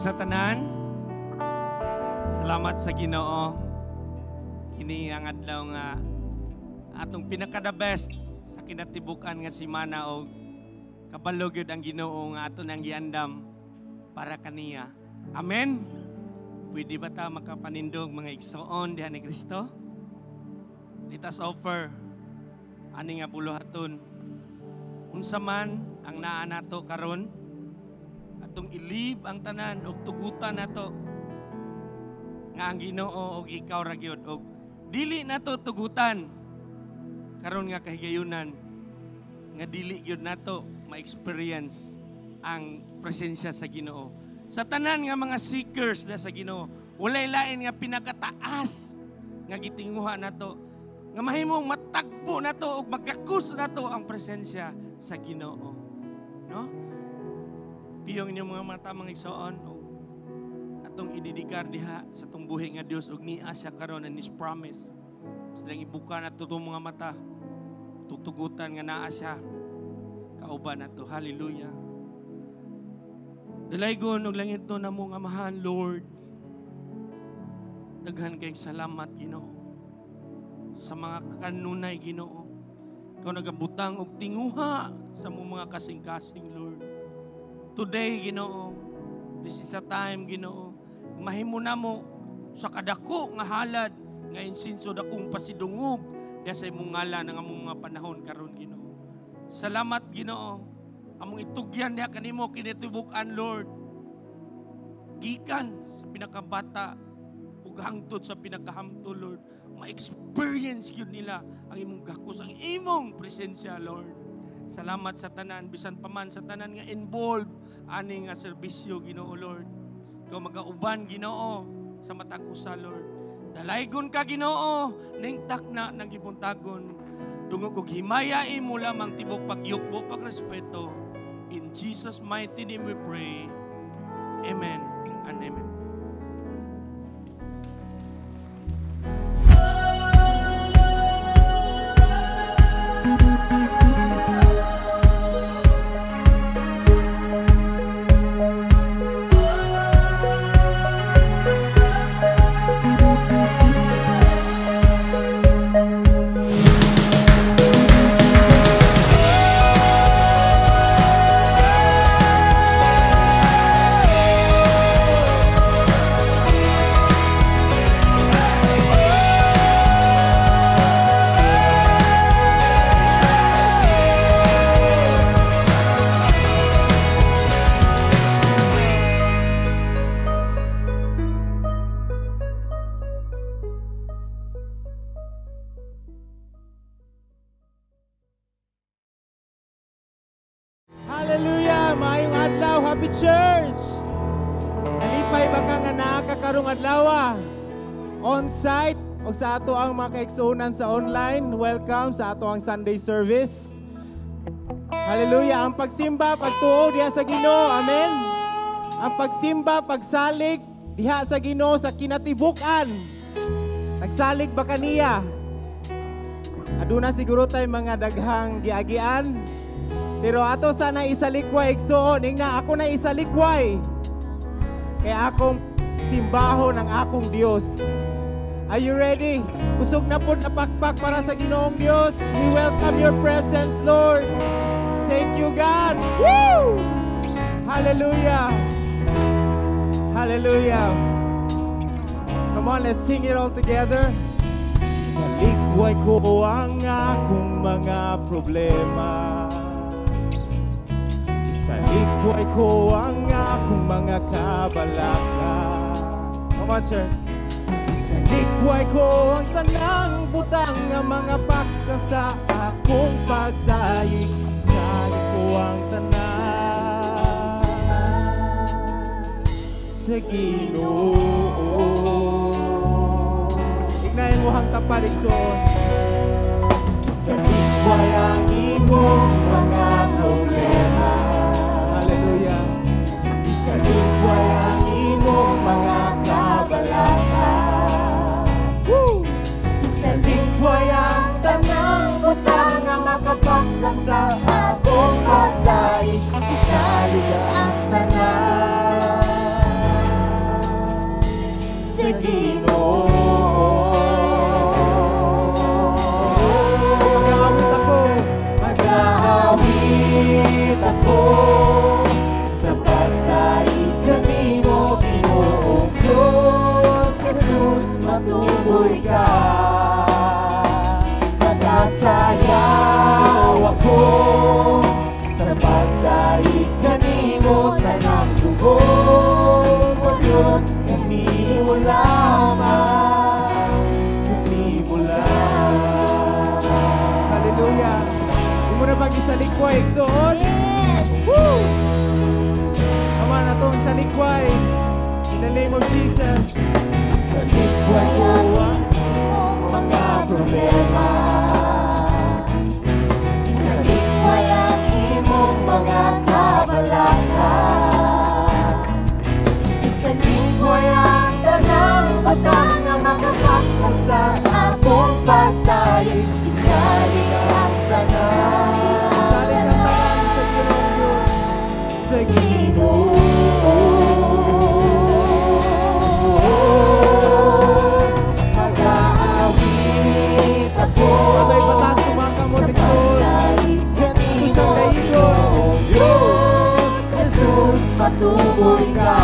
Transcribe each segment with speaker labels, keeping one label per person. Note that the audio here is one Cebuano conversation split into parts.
Speaker 1: Morning sa tanan. Salamat sa Ginoo. Kini ang adlaw nga atong pinaka the best sa kinatibukan nga semana og kabalo gyud ang Ginoo nga ato nang giandam para kaniya. Amen. Pwede ba ta makapanindog, mga igsoon, diha ni Kristo? Let us offer ani nga buluhaton. Unsa man ang naa nato karon, atong i-leave ang tanan og tugutan nato nga ang Ginoo og ikaw ra gyud, og dili nato tugutan karon nga kahigayunan nga dili gyud nato ma-experience ang presensya sa Ginoo. Sa tanan nga mga seekers na sa Ginoo, walay lain nga pinakataas nga gitinguha nato nga mahimong matagpo nato og magakus nato ang presensya sa Ginoo, no? Piyong inyong mga mata, mga igsoon, og atong idedikar diha sa atong buhi nga Dios og niya siya karon and His promise. Silang ibuka nato itong mga mata, tutugutan nga naa siya kauban nato. Hallelujah. Dalaygon og langit no namo nga Amahan, Lord. Daghan kayong salamat, Ginoo, sa mga kanunay, Ginoo. Ikaw nagabutang og tinguha sa mong mga kasing-kasing, Lord. Today, Ginoo, this is a time, Ginoo, mahimo namo sa kadako nga halad nga insinso, dakong pasidungog diha sa imong ngalan ang among mga panahon karon, Ginoo. Salamat, Ginoo. Among itugyan diha kanimo kinitibuk-an, Lord. Gikan sa pinakabata ug hangtod sa pinakahamtol, Lord, ma-experience gyud nila ang imong gakos, ang imong presensya, Lord. Salamat sa tanan, bisan pa man sa tanan nga involved ani nga serbisyo, Ginoo, Lord. Ikaw magauban, Ginoo, sa matag usa, Lord. Dalaygon ka, Ginoo, ning takna ng gibuntagon. Dungog og himaya imo lamang tibok pagyukbo, pagrespeto. In Jesus' mighty name we pray. Amen and amen.
Speaker 2: Hallelujah! Maayong adlaw, Happy Church! Nalipay ba ka nga naa ka karong adlaw? On-site o sa ato ang mga kaigsuonan sa online, welcome sa ato ang Sunday service. Hallelujah! Ang pagsimba, pagtuo diha sa Ginoo. Amen? Ang pagsimba, pagsalig diha sa Ginoo sa kinatibuk-an. Nagsalig ba kaniya? Aduna siguro tay mga daghang giagian. Pero ato sana isalikway, igsuon. Ingna, ako na isalikway. Kaya akong simbahon ang akong Dios. Are you ready? Kusog na po na pakpak para sa Ginoong Dios. We welcome your presence, Lord. Thank you, God. Woo! Hallelujah. Hallelujah. Come on, let's sing it all together. Isalikway ko ang akong mga problema. Isalikway ko ang akong mga kabalaka. Come on, church. Isalikway ko ang tanang butang nga mga pakta sa akong pagdaig. Isalig ko ang tanan sa Ginoo. Ignayin mo ang kapal, igsoon. Isalikway ang imong mga problema. Hallelujah. Isalikway ang imong mga kabalaka. Woo! Isalikway ang tanang butang nga makapaktam sa atong pagdaig. Isalikway ang tanan Imo na bang isalikway, igsoon?
Speaker 3: Yes!
Speaker 2: Woo! Come on, atong salikway. In the name of Jesus. Salikway ko ang
Speaker 3: imong mga problema. Isalikway ang imong mga kabalaka. Isalikway ang tanang butang nga makapakot sa atong pagdayeg. Isalig ang tanan.
Speaker 2: Isalig ang tanan sa Ginoong Diyos. Sa
Speaker 3: Ginoo. Mag-aawit ako.
Speaker 2: Ato'y pataas kumakamot,
Speaker 3: sa
Speaker 2: igsoon.
Speaker 3: pagdayeg
Speaker 2: Ato siyang
Speaker 3: kanimo,
Speaker 2: daigon.
Speaker 3: Ginoong Diyos. Jesus, patuloy ka.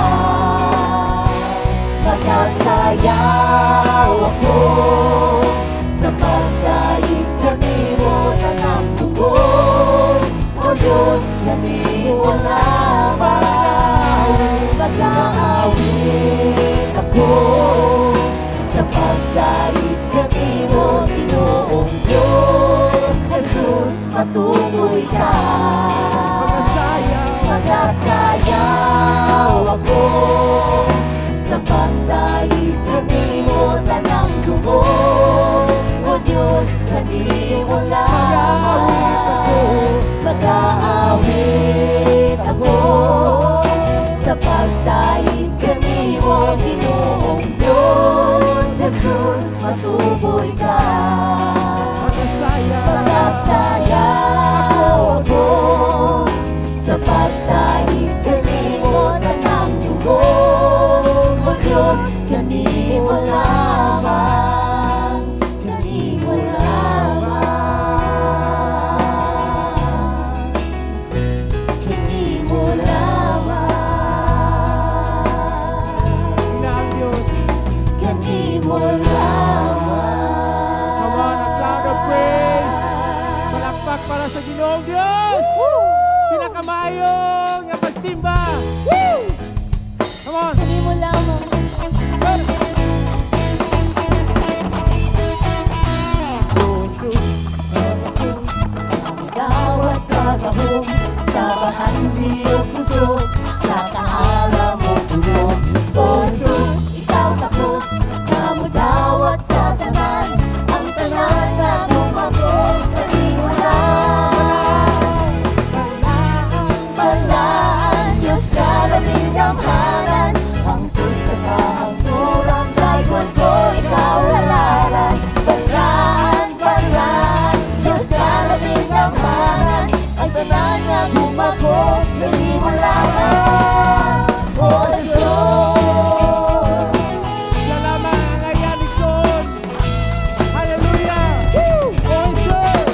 Speaker 3: Magasayaw ako sa pagdayeg kanimo tanang tungod. O Diyos, kanimo lamang. Mag-aawit ako sa pagdayeg kanimo, Ginoong Diyos. Jesus, patuloy ka.
Speaker 2: Magasayaw.
Speaker 3: Magasayaw ako sa pagdayeg kanimo tanang tungod. O Diyos, kanimo lamang. Mag-aawit ako sa pagdayeg kanimo, Ginoong Diyos. Jesus, matuboy ka.
Speaker 2: Magasayaw.
Speaker 3: Magasayaw ako sa pagdayeg kanimo tanang tungod. O Diyos, kanimo lamang, kanimo lamang, kanimo lamang,
Speaker 2: Ina ang Diyos.
Speaker 3: Kanimo lamang.
Speaker 2: Come on, a sound of praise. Palakpak para sa Ginoong Diyos. Pinakamaayo nga pagsimba. Woo! Come on.
Speaker 3: Kanimo lamang.
Speaker 2: Jesus,
Speaker 3: Dawat sa gahom, sa bahandi o puso, sa kaalam o puno. O Jesus, ikaw takos, namudawat sa tanan, ang tanan na gumako, kanimo lang. Balaan, Diyos ka labing gamhanan, hangtod sa kahangturan, daygon ko ikaw halaran. Balaan, balaan, Diyos ka labing gamhanan, ang tanan nga gumako, kanimo lamang. O Jesus.
Speaker 2: Siya lamang ang ayan, igsoon. Hallelujah. Woo! O Jesus.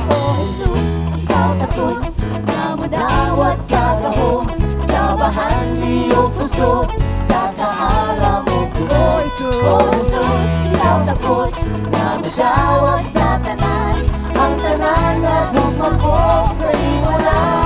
Speaker 3: O Jesus, ikaw takos, namudawat sa gahom, sa bahandi o puso, sa kaalam o puno.
Speaker 2: O Jesus.
Speaker 3: O Jesus, ikaw takos, namudawat sa tanan, ang tanan na gumako, kanimo lang.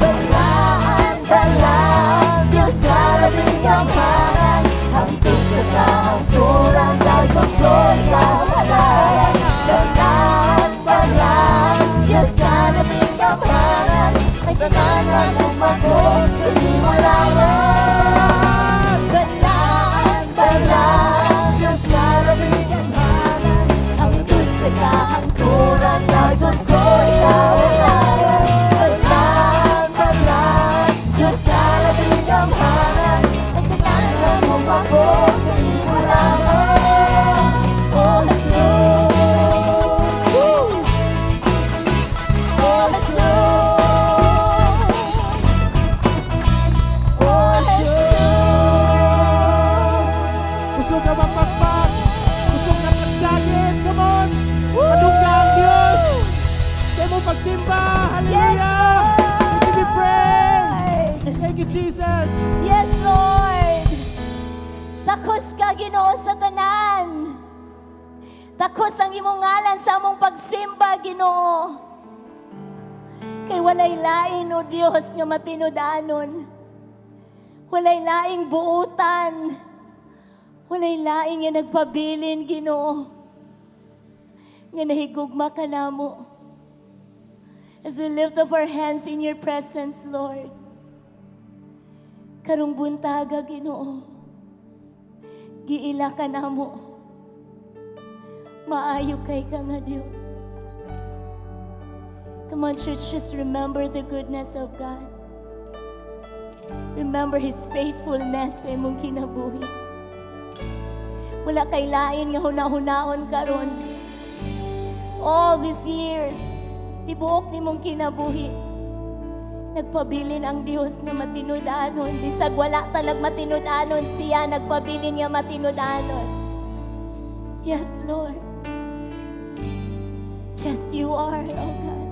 Speaker 3: Balaan, balaan, Diyos sa labing gamhanan, hangtod sa kahangturan, daghang ko ikaw halaran. Balaan, balaan, Diyos sa labing gamhanan, ang tanan na gumako, kanimo lamang. Balaan, balaan, Diyos sa labing gamhanan, hangtod sa kahangturan, daghang ko ikaw halaran. Balaan, balaan, Diyos sa labing gamhanan, ang tanan na gumako, kanimo lamang. O Jesus. Woo! O Jesus. O Jesus.
Speaker 2: Kusog ka mapakpak. Kusog ka pagsagit. Come on. Padungga ang Diyos. Sa imong pagsimba. Hallelujah.
Speaker 3: Yes,
Speaker 2: We give you praise.
Speaker 3: Lord.
Speaker 2: Thank you, Jesus.
Speaker 3: Yes, Lord. Takos ka, Ginoo, sa tanan. Takos ang imong ngalan sa among pagsimba, Ginoo. Kay walay lain, O Dios, nga matinud-anon. Walay laing buutan. Walay lain nga nagpabilin, Ginoo, nga nahigugma ka namo.
Speaker 4: As we lift up our hands in your presence, Lord. Karong buntaga, Ginoo. Giila ka namo. Maayo kay ka nga Dios. Come on, church, just remember the goodness of God. Remember His faithfulness sa imong kinabuhi. Wala kay lain nga huna-hunaon karon. All these years, tibuok nimong kinabuhi, nagpabilin ang Dios nga matinud-anon. Bisag wala ta nagmatinud-anon, siya nagpabilin nga matinud-anon. Yes, Lord. Yes, you are, oh God.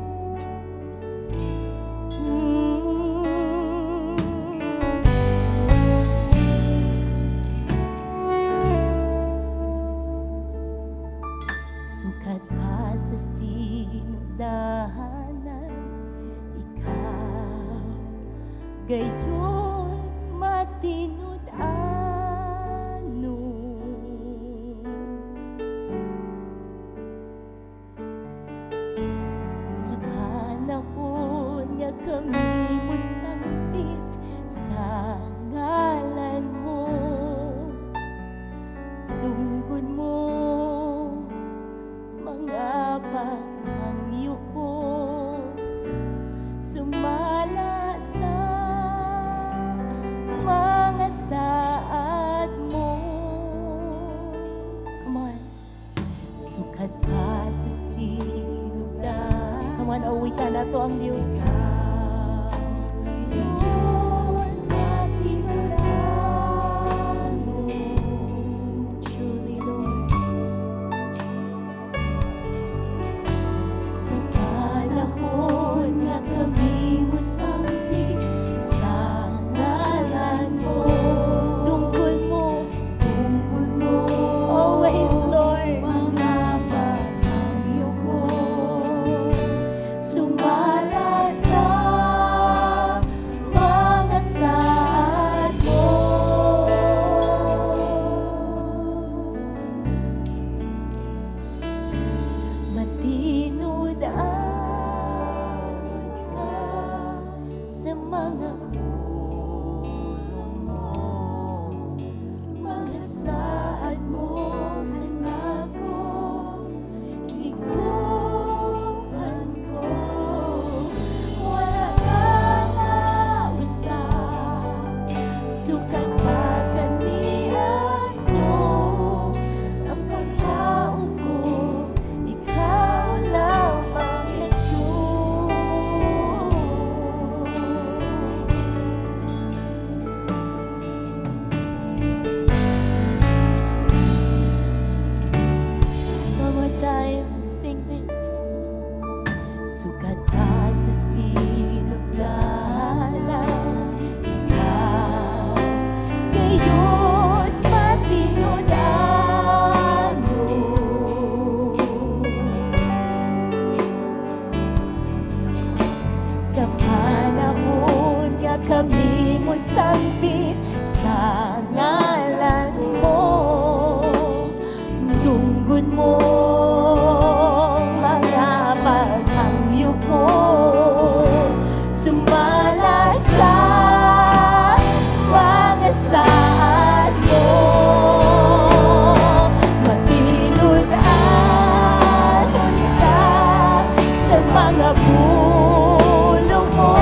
Speaker 4: Sukat pa sa sinugdanan, ikaw gayod matinud-anon. Sa panahon nga kami mosangpit sa ngalan mo, dunggon mo mga paghangyo ko, sumala sa mga saad mo. Come on. Sukat pa sa sinugdan. Come on, awitan nato ang Diyos. Gayod matinud-anon. Truly, Lord. Sa panahon nga kami mosangpit sa ngalan mo, tungkol mo,
Speaker 3: Tungkol mo,
Speaker 4: always, Lord,
Speaker 3: mga paghangyo ko, sumala sa mga saad mo.
Speaker 4: Matinud-anon ka sa mga
Speaker 3: Pulong mo, mga saad mo kanako, higugtan ko. Wala kang mausap, sukat pa kaniadto, ang paglaom ko, ikaw lamang, Jesus. One more time, let's sing this. Sukat pa sa sinugdanan, ikaw gayod matinud-anon. Sa panahon nga kami mosangpit sa ngalan mo, tunggon mo mga paghangyo ko, sumala sa mga saad mo. Matinud-anon ka sa mga pulong mo,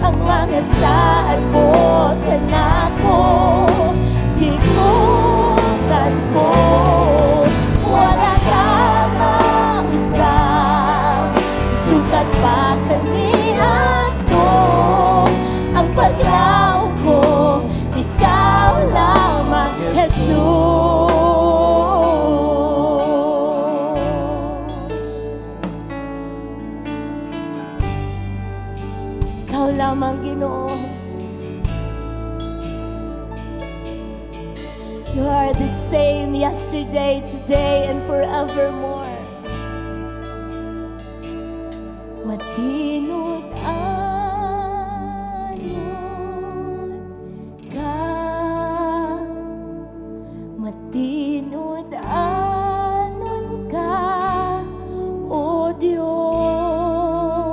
Speaker 3: ang mga saad mo kanako, gigugtan ko. Wala kang mausap, sukat pa kaniadto, ang paglaom ko, ikaw lamang, Jesus. Ikaw lamang, Ginoo. You are the same yesterday, today, and forevermore. Matinud-anon ka, matinud-anon ka, O Diyos.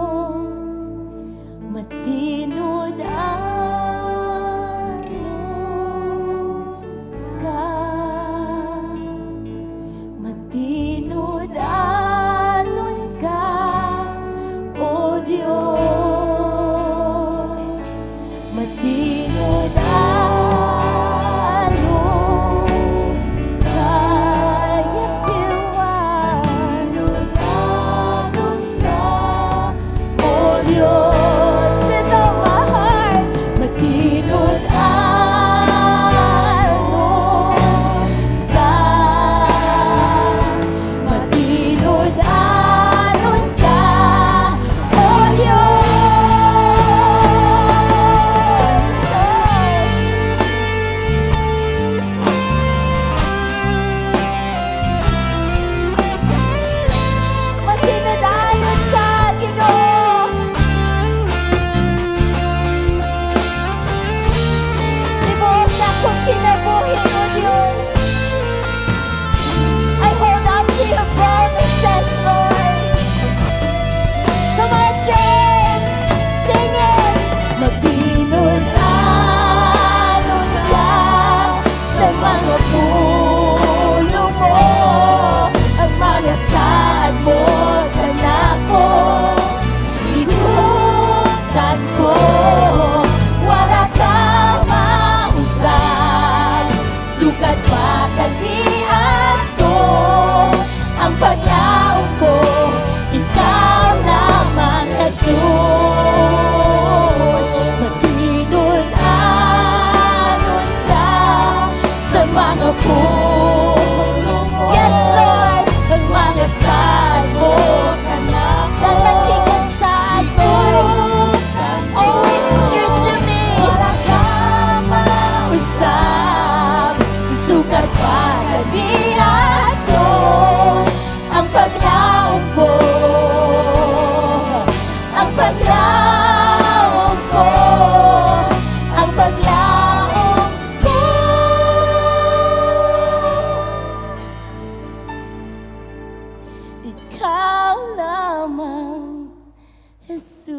Speaker 4: Jesus.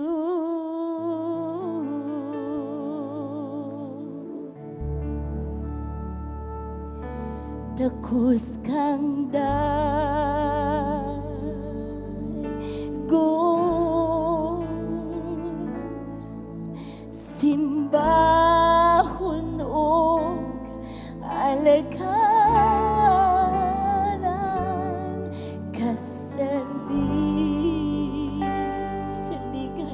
Speaker 4: Takos kang daigon, simbahon og alagaran, kasaligan ka,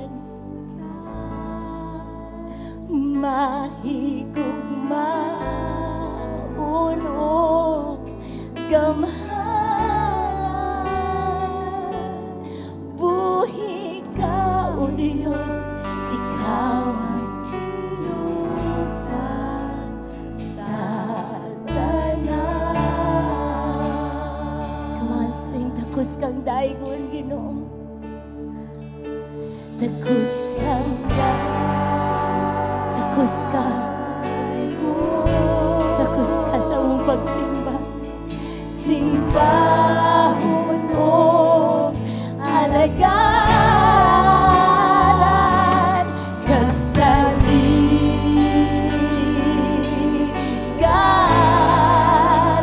Speaker 4: mahigugmaon og gamhanan. Buhi ka, O Diyos, ikaw ang hinugtan sa tanan. Come on, sing, takos kang daigon, Ginoo. Takos kang takos ka. Takos ka sa imong pagsimba. Simbahon og alagaran, kasaligan,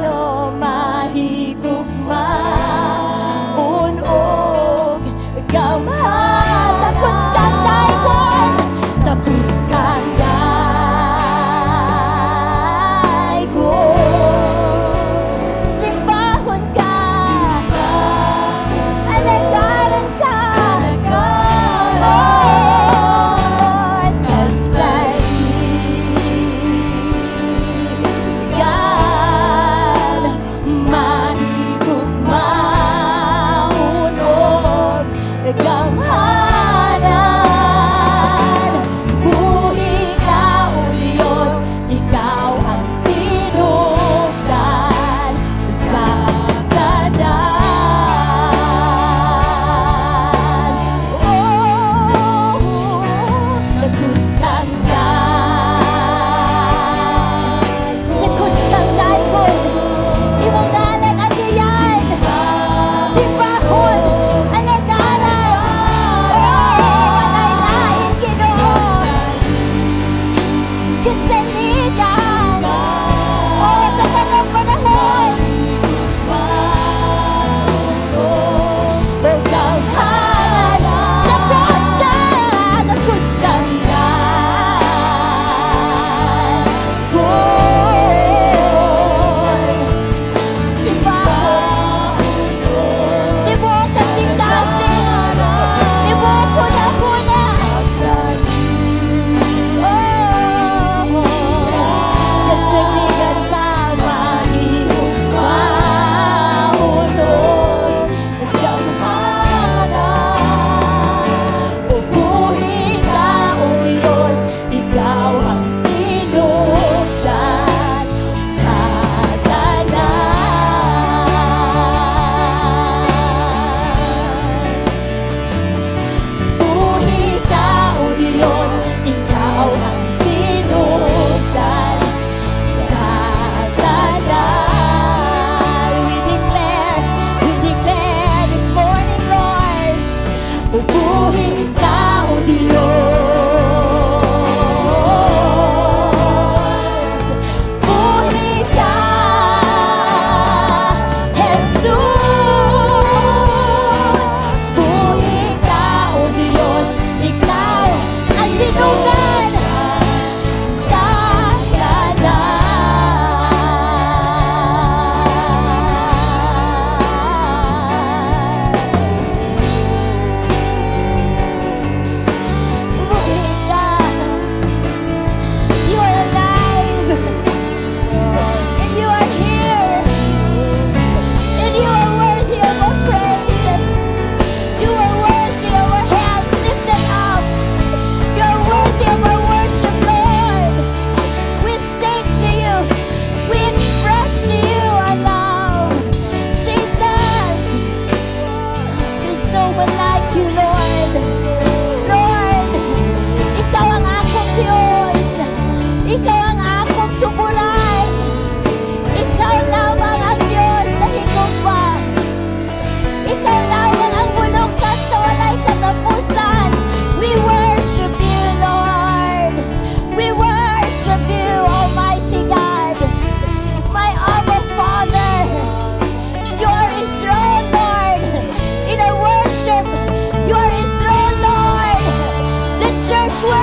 Speaker 4: o mahigugmaon og gamhanan. Takos kang daigon, takos kang daigon. Simbahon ka,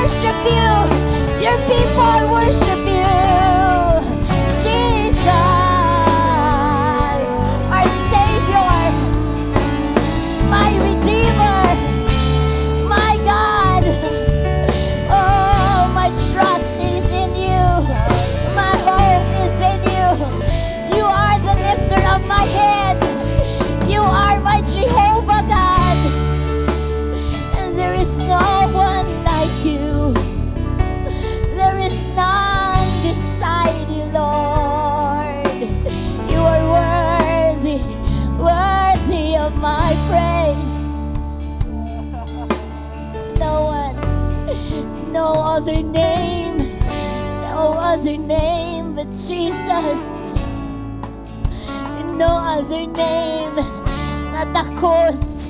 Speaker 4: Worship you. Your people worship you. Jesus, our Savior, my Redeemer, my God. Oh, my trust is in you. My hope is in you. You are the lifter of my head. You are my Jehovah God. And there is no one like you. There is none beside you, Lord. You are worthy, worthy of my praise. No one, no other name, no other name but Jesus. No other name nga takos.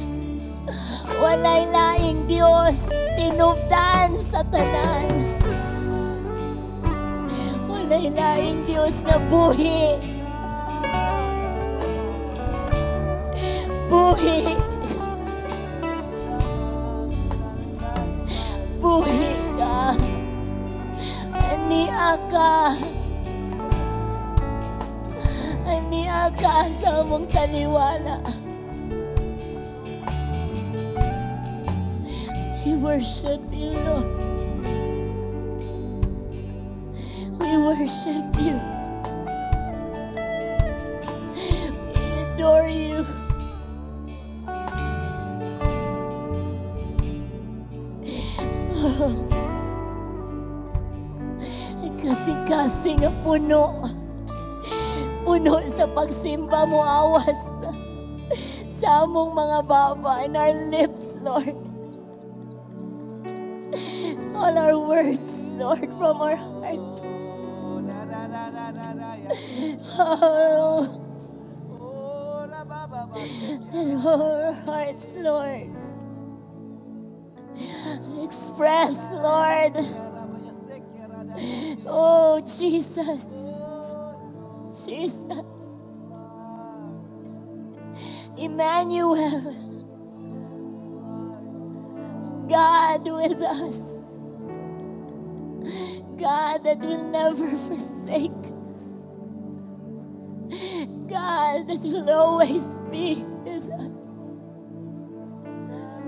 Speaker 4: Walay laing Dios, tinubdan sa tanan. Walay laing Dios nga buhi. Buhi. Buhi ka. Ania ka. Ania ka sa among taliwala. We worship you, Lord. We worship you. We adore you. Oh. Kasing-kasing nga puno. Puno sa pagsimba mo, awas sa among mga baba and our lips, Lord. All our words, Lord, from our hearts. Oh, let our hearts, Lord, express, Lord. Oh, Jesus. Jesus. Emmanuel. God with us. God that will never forsake us. God that will always be with us.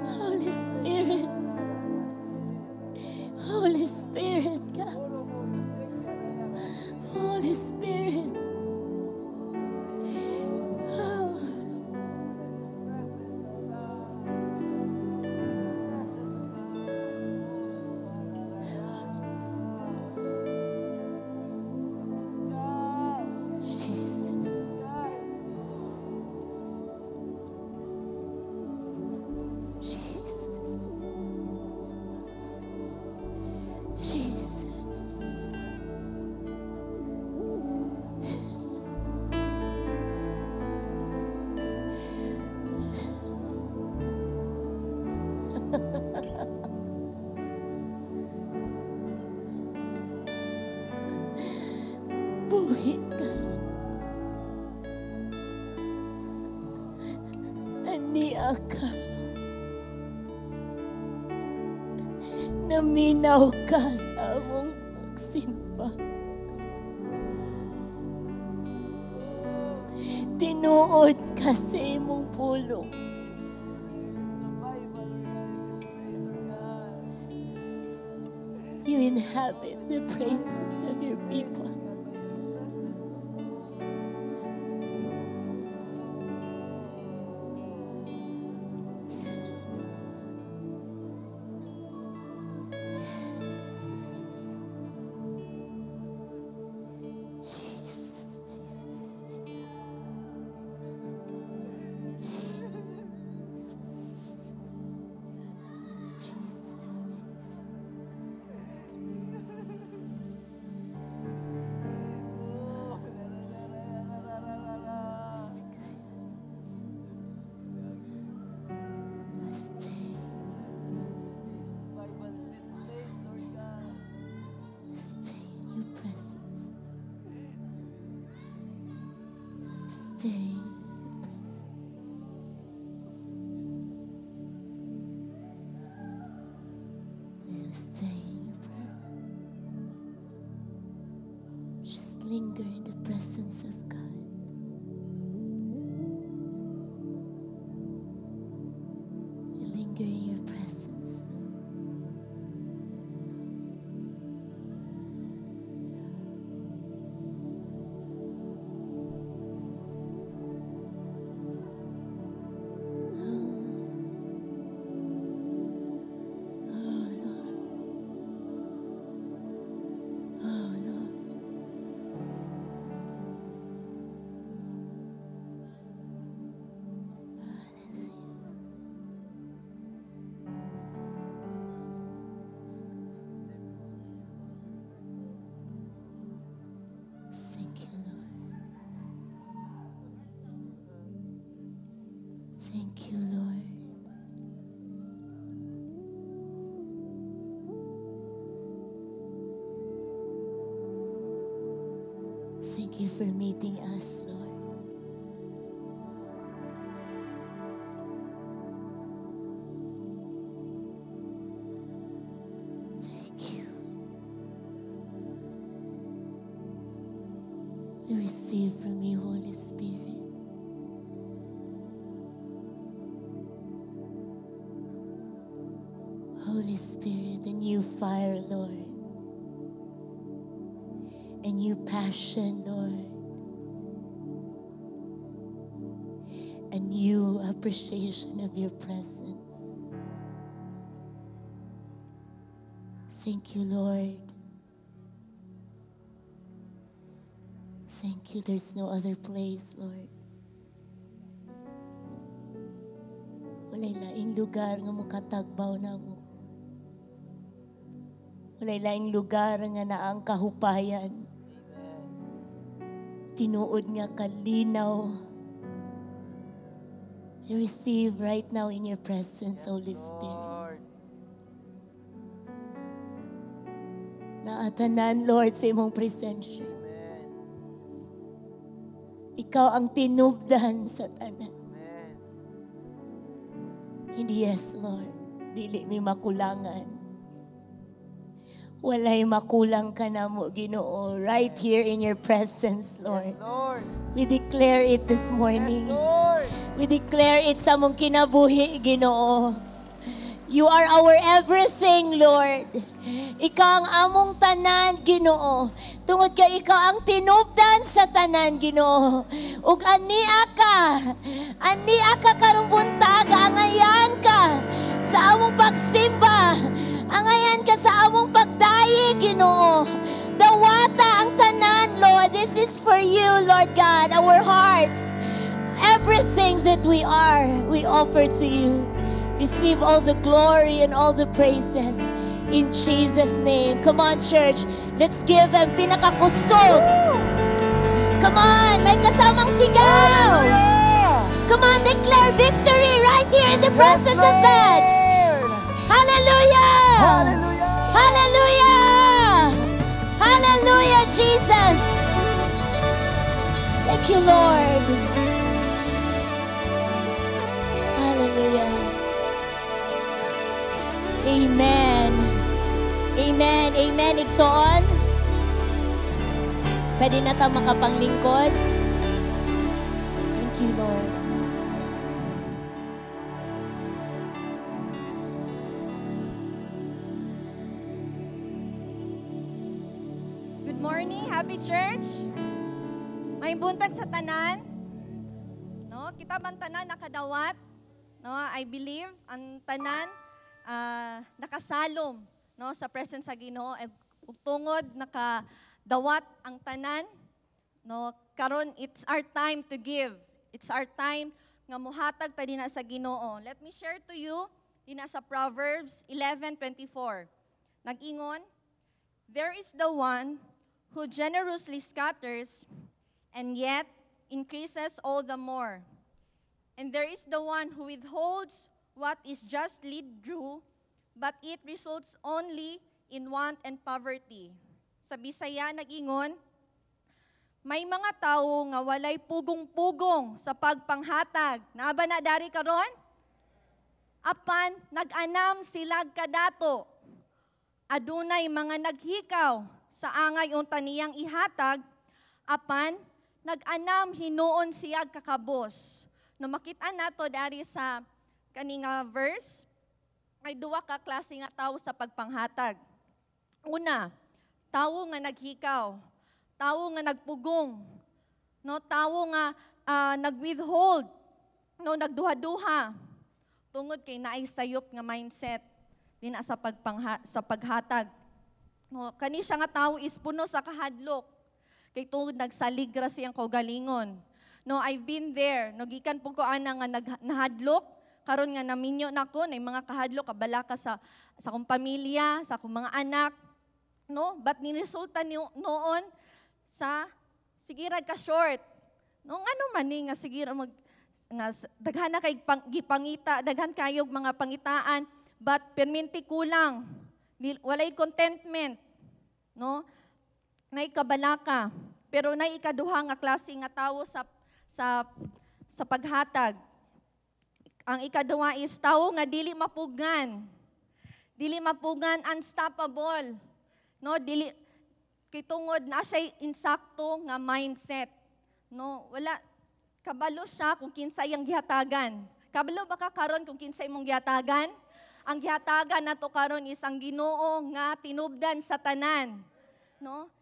Speaker 4: Holy Spirit. Holy Spirit, God. Holy Spirit. Oh. Jesus. Jesus. Jesus. Buhi ka. Ania ka. Naminaw ka sa among pagsimba. Tinuod ka sa imong pulong. You inhabit the praises of your people. Jesus, Jesus, Jesus. Jesus, Jesus. Stay. Stay in your presence. Stay in your presence. We'll stay. Linger in your presence. Oh, Lord. Oh, Lord. Thank you, Lord. Thank you, Lord. Thank you for meeting us, Lord. Thank you. We receive from you, Holy Spirit. Holy Spirit, a new fire, Lord. A new passion, Lord. A new appreciation of your presence. Thank you, Lord. Thank you. There's no other place, Lord. Walay laing lugar nga makatagbaw namo. Walay laing lugar nga naa ang kahupayan. Tinuod nga kalinaw. You receive right now in your presence, Holy Spirit.
Speaker 5: Lord.
Speaker 4: Naa tanan, Lord, sa imong presensya.
Speaker 5: Amen.
Speaker 4: Ikaw ang tinubdan sa tanan.
Speaker 5: Amen.
Speaker 4: And yes, Lord, dili mi makulangan. Walay makulang ka namo, Ginoo, right here in your presence, Lord.
Speaker 5: Yes, Lord.
Speaker 4: We declare it this morning.
Speaker 5: Yes, Lord.
Speaker 4: We declare it sa among kinabuhi, Ginoo. You are our everything, Lord. Ikaw ang among tanan, Ginoo. Tungod kay ikaw ang tinubdan sa tanan, Ginoo. Ug ania ka. Ania ka karong buntaga, angayan ka sa among pagsimba. Angayan ka sa among pagdayi, Ginoo. Dawata ang tanan, Lord. This is for you, Lord God, our hearts. Everything that we are, we offer to you. Receive all the glory and all the praises in Jesus' name. Come on, church. Let's give Him pinakakusog. Come on, may kasamang sigaw. Come on, declare victory right here in the presence of God.
Speaker 5: Lord.
Speaker 4: Hallelujah!
Speaker 5: Hallelujah!
Speaker 4: Hallelujah! Hallelujah, Jesus! Thank you, Lord. Hallelujah. Amen. Amen. Amen. Igsoon. Pwede na ta makapanglingkod. Thank you, Lord.
Speaker 6: Good morning, Happy Church. May buntag sa tanan. No, kita man tanan nakadawat. No, I believe ang tanan nakasalom, no, sa presence sa Ginoo ug tungod nakadawat ang tanan, no, karon it's our time to give. It's our time nga muhatag ta dinha sa Ginoo. Let me share to you dinha sa Proverbs 11:24. Nag-ingon, "There is the one who generously scatters and yet increases all the more. And there is the one who withholds what is justly due, but it results only in want and poverty." Sa Bisaya nag-ingon, may mga tawo nga walay pugong-pugong sa pagpanghatag. Naa ba na dari karon? Apan nag-anam silag kadato. Adunay mga naghikaw sa angay unta niyang ihatag, apan nag-anam hinuon siyag kakabos. No makita nato dari sa kani nga verse, Ay duwa ka klase nga tawo sa pagpanghatag. Una, tawo nga naghikaw, tawo nga nagpugong, no, tawo nga nag-withhold, no, nagduha-duha tungod kay naay sayop nga mindset dinha sa sa paghatag. No, kani siya nga tawo is puno sa kahadlok kay tungod nagsalig ra siyang kaugalingon. No, I've been there. No, gikan po ko ana nga nahadlok, karon nga naminyo nako na mga kahadlok kabalaka sa akong pamilya, sa akong mga anak. No, but ni resulta noon sa sige ra ka short. No, ngano man ni nga sige ra mag nga daghan na kay gipangita, daghan kayog mga pangitaan, but perminti kulang. Walay contentment, no? Nay kabalaka. Pero nay ikaduha nga klase nga tawo sa paghatag. Ang ikaduha is tawo nga dili mapugan. Dili mapugan, unstoppable. No, dili kay tungod na siya insakto nga mindset. No, wala kabalo siya kung kinsa iyang gihatagan. Kabalo ba ka karon kung kinsa imong gihatagan? Ang gihatagan nato karon is ang Ginoo nga tinubdan sa tanan. No?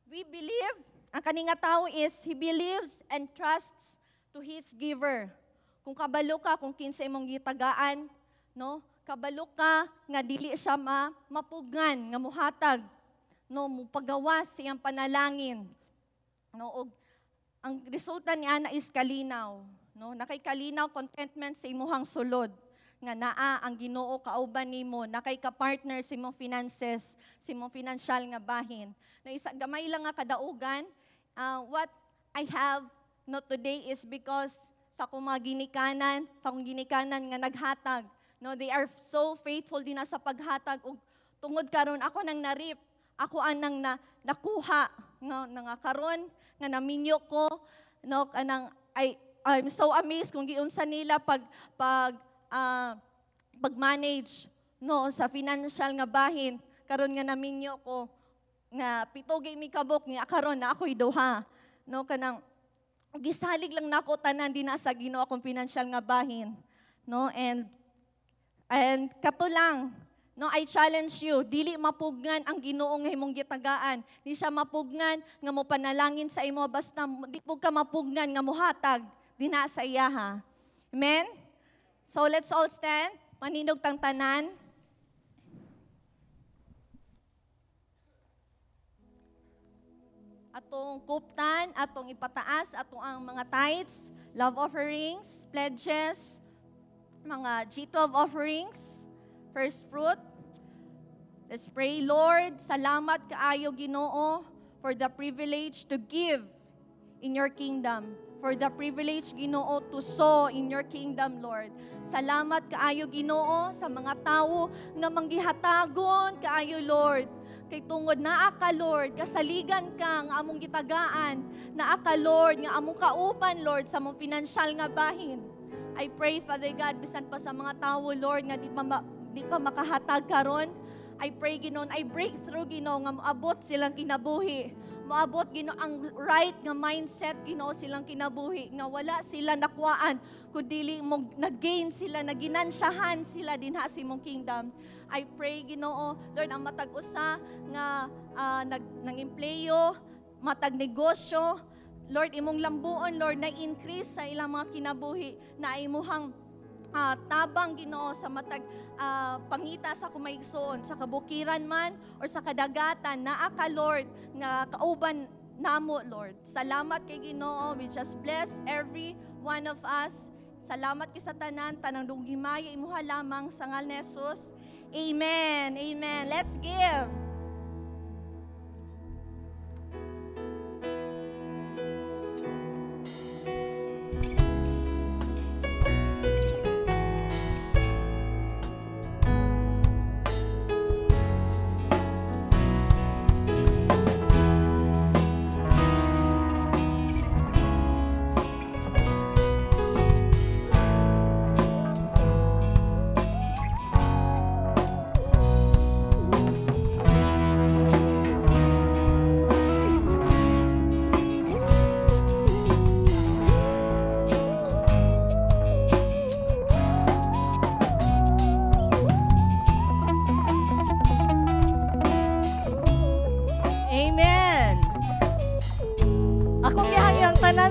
Speaker 6: We believe, ang kani nga tawo is he believes and trusts to his giver. Kung kabalo ka kung kinsa imong gitagaan, no? Kabalo ka nga dili siya mapugan nga muhatag, no, mupagawas siyang panalangin. No, og ang resulta ni ana is kalinaw, no? Nakay kalinaw, contentment sa imuhang sulod nga naa ang Ginoo kauban nimo, nakay ka partner sa imong finances, sa imong financial nga bahin. Na isa gamay lang nga kadaugan, what I have not today is because sa akong mga ginikanan, sa akong ginikanan nga naghatag, no, they are so faithful din sa paghatag ug tungod karon ako nang narip, ako anang nakuha nga nga karon nga naminyo ko, no, kanang I'm so amazed kung giunsa nila pag-manage, no, sa financial nga bahin karon nga naminyo ko nga pito gyud mi kabok nga karon na ako'y duha, no, kanang gisalig lang nako tanan dinha sa Ginoo akong financial nga bahin, no, and kato lang, no, I challenge you, dili mapugnan ang Ginoo nga imong gitagaan. Di siya mapugnan nga mopanalangin sa imo, basta di pug ka mapugnan nga mohatag dinha sa iyaha. Amen? So let's all stand. Maninog tang tanan. Atong kuptan, atong ipataas, atong ang mga tithes, love offerings, pledges, mga G12 offerings, first fruit. Let's pray. Lord, salamat kaayo Ginoo for the privilege to give in your kingdom. For the privilege, Ginoo, to sow in your kingdom, Lord. Salamat kaayo Ginoo sa mga tawo nga manggihatagon kaayo, Lord. Kay tungod naa ka, Lord, kasaligan ka nga among gitagaan, naa ka, Lord, nga among kauban, Lord, sa among financial nga bahin. I pray, Father God, bisan pa sa mga tawo, Lord, nga di pa makahatag karon. I pray, Ginoo, I break through, Ginoo, nga moabot silang kinabuhi. Moabot, Ginoo, ang right nga mindset, Ginoo, silang kinabuhi, nga wala sila nakuhaan, kundi mo nag-gain sila, naginansyahan sila dinha sa imong kingdom. I pray, Ginoo, Lord, ang matag usa nga nang-empleyo, matag negosyo, Lord, imong lambuon, Lord, na increase sa ilang mga kinabuhi, na imuhang tabang, Ginoo, sa matag pangita sa kumaigsoon, sa kabukiran man or sa kadagatan, naa ka, Lord, nga kauban namo, Lord. Salamat kay Ginoo. We just bless every one of us. Salamat kay sa tanan, tanang dunggimaya imuha lamang sa ngalan ni Jesus. Amen. Amen. Let's give.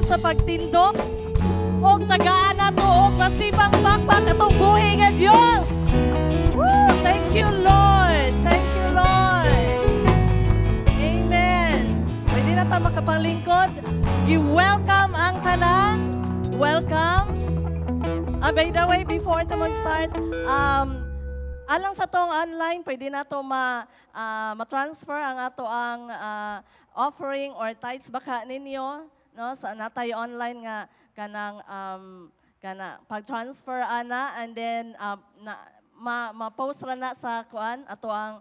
Speaker 5: Sa pagtindog og tagaan nato og masibang pakpak atong buhi nga Dios. Woo! Thank you, Lord. Thank you, Lord. Amen. Pwede na ta makapanglingkod. You welcome ang tanan. Welcome. By the way, before ta mag-start, alang sa tong online, pwede na to ma-transfer ang ato ang offering or tithes baka ninyo, no? Sa natay online nga kanang kana pag-transfer ana, and then na ma-post ra na sa kuan ato ang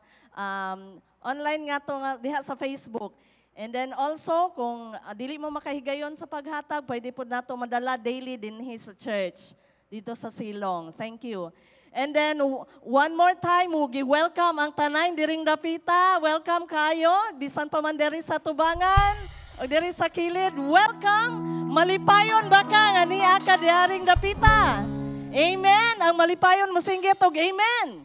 Speaker 5: online nga to nga diha sa Facebook. And then also kung dili mo makahigayon sa paghatag, pwede pud nato madala daily dinhi sa church dito sa Silong. Thank you. And then one more time, gi-welcome ang tanan diring dapita. Welcome kayo bisan pa man diri sa tubangan o diri sa kilid. Welcome. Malipayon ba ka nga niya ka diaring dapita? Amen. Ang malipayon mosinggit og amen.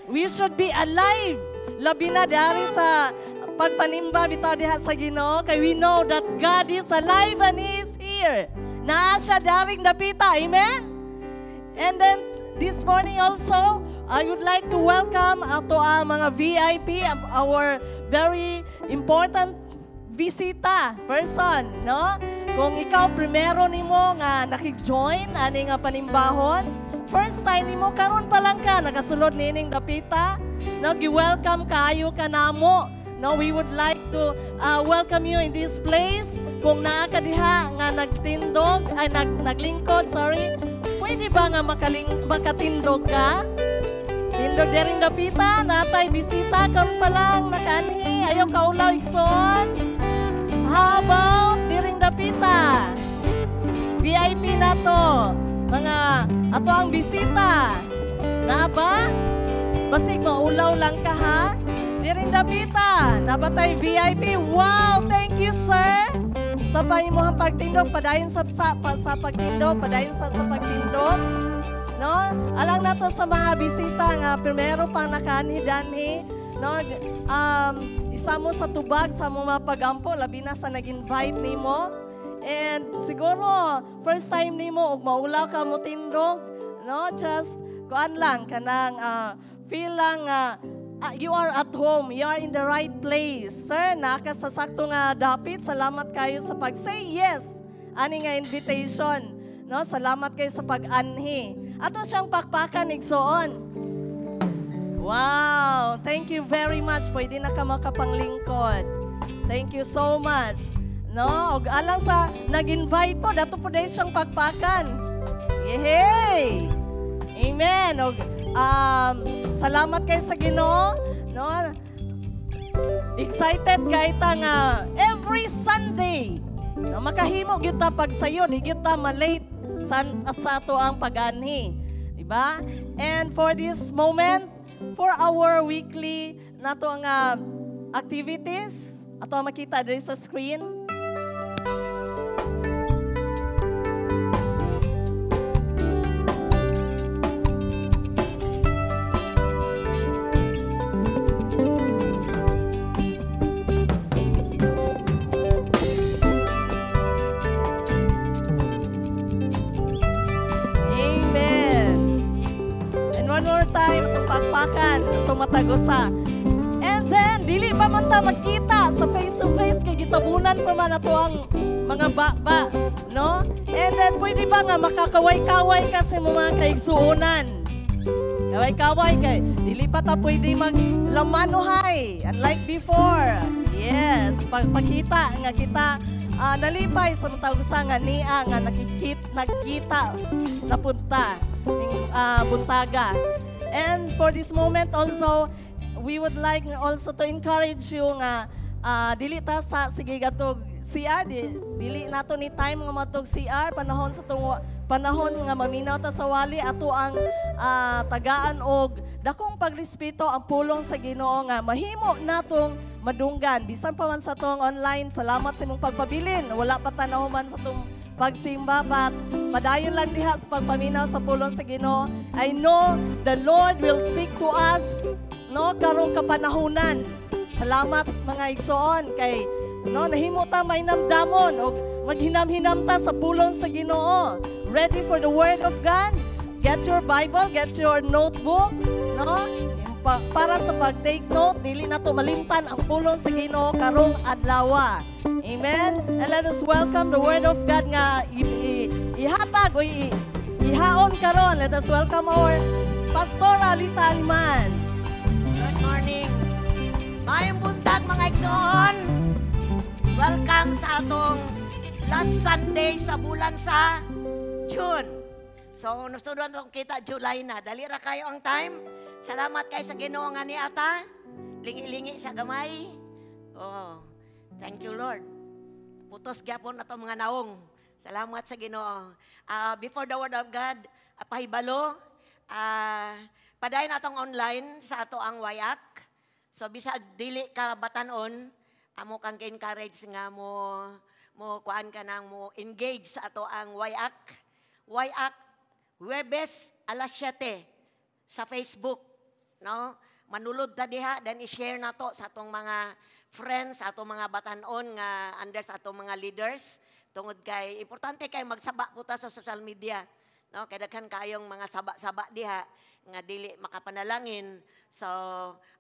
Speaker 5: We should be alive. Labi na dari sa pagpanimba bitaw diha sa Ginoo kay we know that God is alive and He is here. Naa siya daring dapita. Amen. And then this morning also, I would like to welcome ato ang mga VIP, our very important bisita person, no? Kung ikaw primero nimo nga nakig-join ani nga panimbahon, first time nimo karon pa lang ka nakasulod niining dapita, no, gi-welcome kaayo ka namo. No, we would like to welcome you in this place. Kung naa ka diha nga nagtindog, ay naglingkod, sorry, pwede ba nga makatindog ka? Tindog diring dapita, natay bisita karon pa lang nakaanhi, ayaw kaulaw, igsoon. How about diring dapita? VIP na to. Mga ato ang bisita. Na ba? Basig maulaw lang ka ha. Diring dapita, nabatay VIP. Wow, thank you, sir. Sa pahimuhang pagtindog, padayon sa pagtindog, padayon sa pagtindog. No? Alang nato sa mga bisita nga primero pang nakaanhi-danhi, no? Isa mo sa tubag sa mo mga pagampo, labi na sa nag-invite nimo. And siguro first time nimo og maulaw ka mo tindog, no? Just kuan lang kanang feel lang you are at home, you are in the right place. Sir, naa ka sa sakto nga dapit. Salamat kayo sa pag-say yes ani nga invitation. No, salamat kayo sa pag-anhi. Ato siyang pakpakan, igsoon. Wow, thank you very much. Pwede na ka makapanglingkod. Thank you so much. No, og alang sa nag-invite po, dato po dahil siyang pakpakan. Yehey! Amen. Og salamat kay sa Ginoo, no? Excited kay ta nga every Sunday, no, makahimo gyud ta pagsayon, di gyud ta malate sa ato ang pag-anhi, di ba? And for this moment, for our weekly nato ang activities, ato ang makita diri sa screen. Amen. And one more time, itong pakpakan, itong matagusa. And then, dili pa man ta magkita sa face to face kay gitabunan pa man ato ang mga baba, no? And then, pwede ba nga makakaway-kaway ka sa mga kaigsuonan? Kaway-kaway kay dili pa ta pwede maglamanohay unlike before. Yes, pagpakita nga kita nalipay sa matag usa nga nia nga nagkita napunta ning buntaga. And for this moment also, we would like also to encourage you nga dili ta sa sige gatog CR, dili nato ni time nga matog CR panahon sa tong panahon nga maminaw ta sa wali, ato ang tagaan og dakong pagrespeto ang pulong sa Ginoo nga mahimo natong madunggan bisan pa man sa tong online. Salamat sa imong pagpabilin, wala pa ta nahuman sa tong pagsimba, but padayon lang diha sa pagpaminaw sa pulong sa Ginoo. I know the Lord will speak to us, no, karong kapanahunan. Salamat mga igsoon kay no nahimo ta mainamdamon og Maghinam-hinam ta sa pulong sa Ginoo. Ready for the word of God? Get your Bible, get your notebook, no? Para sa pag-take note, dili na to malimtan ang pulong sa Ginoo karong adlaw. Amen? And let us welcome the word of God nga ihatag o ihaon karon. Let us welcome our Pastor Alita Aliman.
Speaker 7: Good morning. Maayong buntag, mga igsoon. Welcome sa atong last Sunday sa bulan sa June. So, nasunod atong kita July na. Dali ra kayo ang time. Salamat kay sa Ginoo nga niata. Lingi-lingi sa gamay. Oh, thank you, Lord. Putos gyapon ato mga naong. Salamat sa Ginoo. Before the word of God, pahibalo, padayon atong online sa ato ang wayak. So bisag dili ka batanon, amo kang encourage nga mo mo kuan ka nang mo engage sa ato ang wayak. Wayak Huwebes alas 7 sa Facebook, no? Manulod ta diha, then i-share nato sa atong mga friends, sa atong mga batanon nga under sa atong mga leaders, tungod kay importante kay magsaba po ta sa social media, no? Kay daghan kayong mga saba-saba diha nga dili makapanalangin. So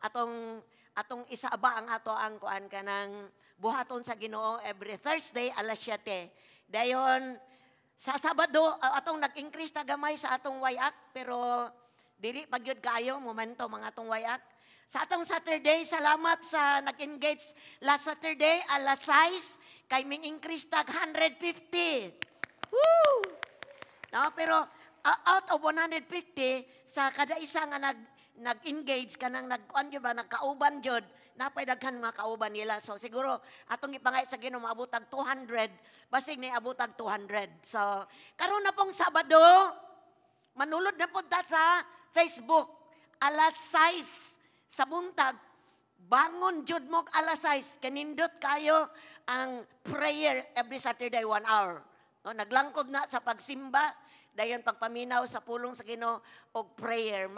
Speaker 7: atong atong isaba ang ato ang kuan kanang buhaton sa Ginoo every Thursday alas 7. Dayon sa Sabado, atong nag-increase ta gamay sa atong wayak, pero dili pa gyud kaayo momento mga atong wayak. Sa atong Saturday, salamat sa nag-engage last Saturday alas 6 kay ming increase tag 150. Woo! No, pero out of 150 sa kada isa nga nag-engage kanang nagkuan gyud ba, nagkauban jud, napay daghan mga kauban nila. So siguro atong ipangay sa Ginoo maabot og 200, basig ni abot og 200. So karon na pong Sabado, manulod na pud ta sa Facebook alas 6 sa buntag. Bangon jud mo alas 6, kanindot kayo ang prayer every Saturday 1 hour. No, naglangkob na sa pagsimba, dayon pagpaminaw sa pulong sa Ginoo og prayer,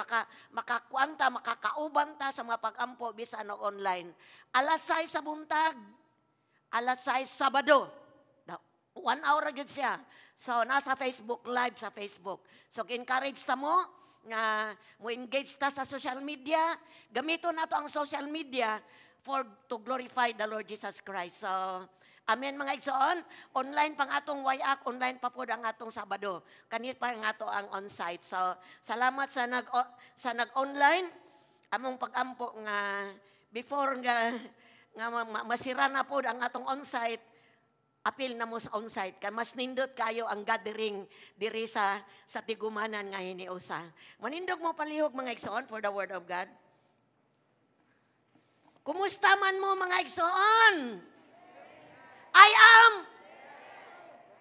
Speaker 7: makakuanta, makakauban ta sa mga pagampo bisan og online. Alas 6 sa buntag, alas 6 Sabado. 1 hour ra gyud siya. So nasa Facebook Live sa Facebook. So encourage ta mo nga mo engage ta sa social media. Gamiton nato ang social media for to glorify the Lord Jesus Christ. So amen, mga igsoon, online pang atong wayak, online pa pod ang atong Sabado. Kani pa ang ato ang on-site. So salamat sa nag-online. Among pagampo nga before nga masira na pod ang atong on-site, apil na mo sa on-site kay mas nindot kayo ang gathering diri sa tigumanan nga hiniusa. Manindog mo palihog, mga igsoon, for the word of God. Kumusta man mo, mga igsoon? I am,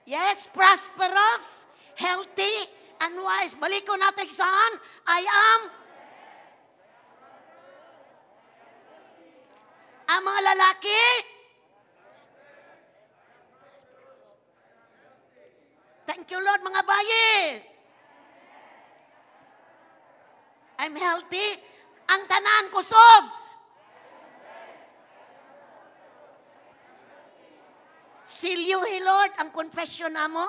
Speaker 7: yes, prosperous, healthy, and wise. Balik ko natin saan? I am. Ang mga lalaki, thank you, Lord, mga bayi. I'm healthy. Ang tanan, kusog. Silyuhi, Lord, ang confession namo.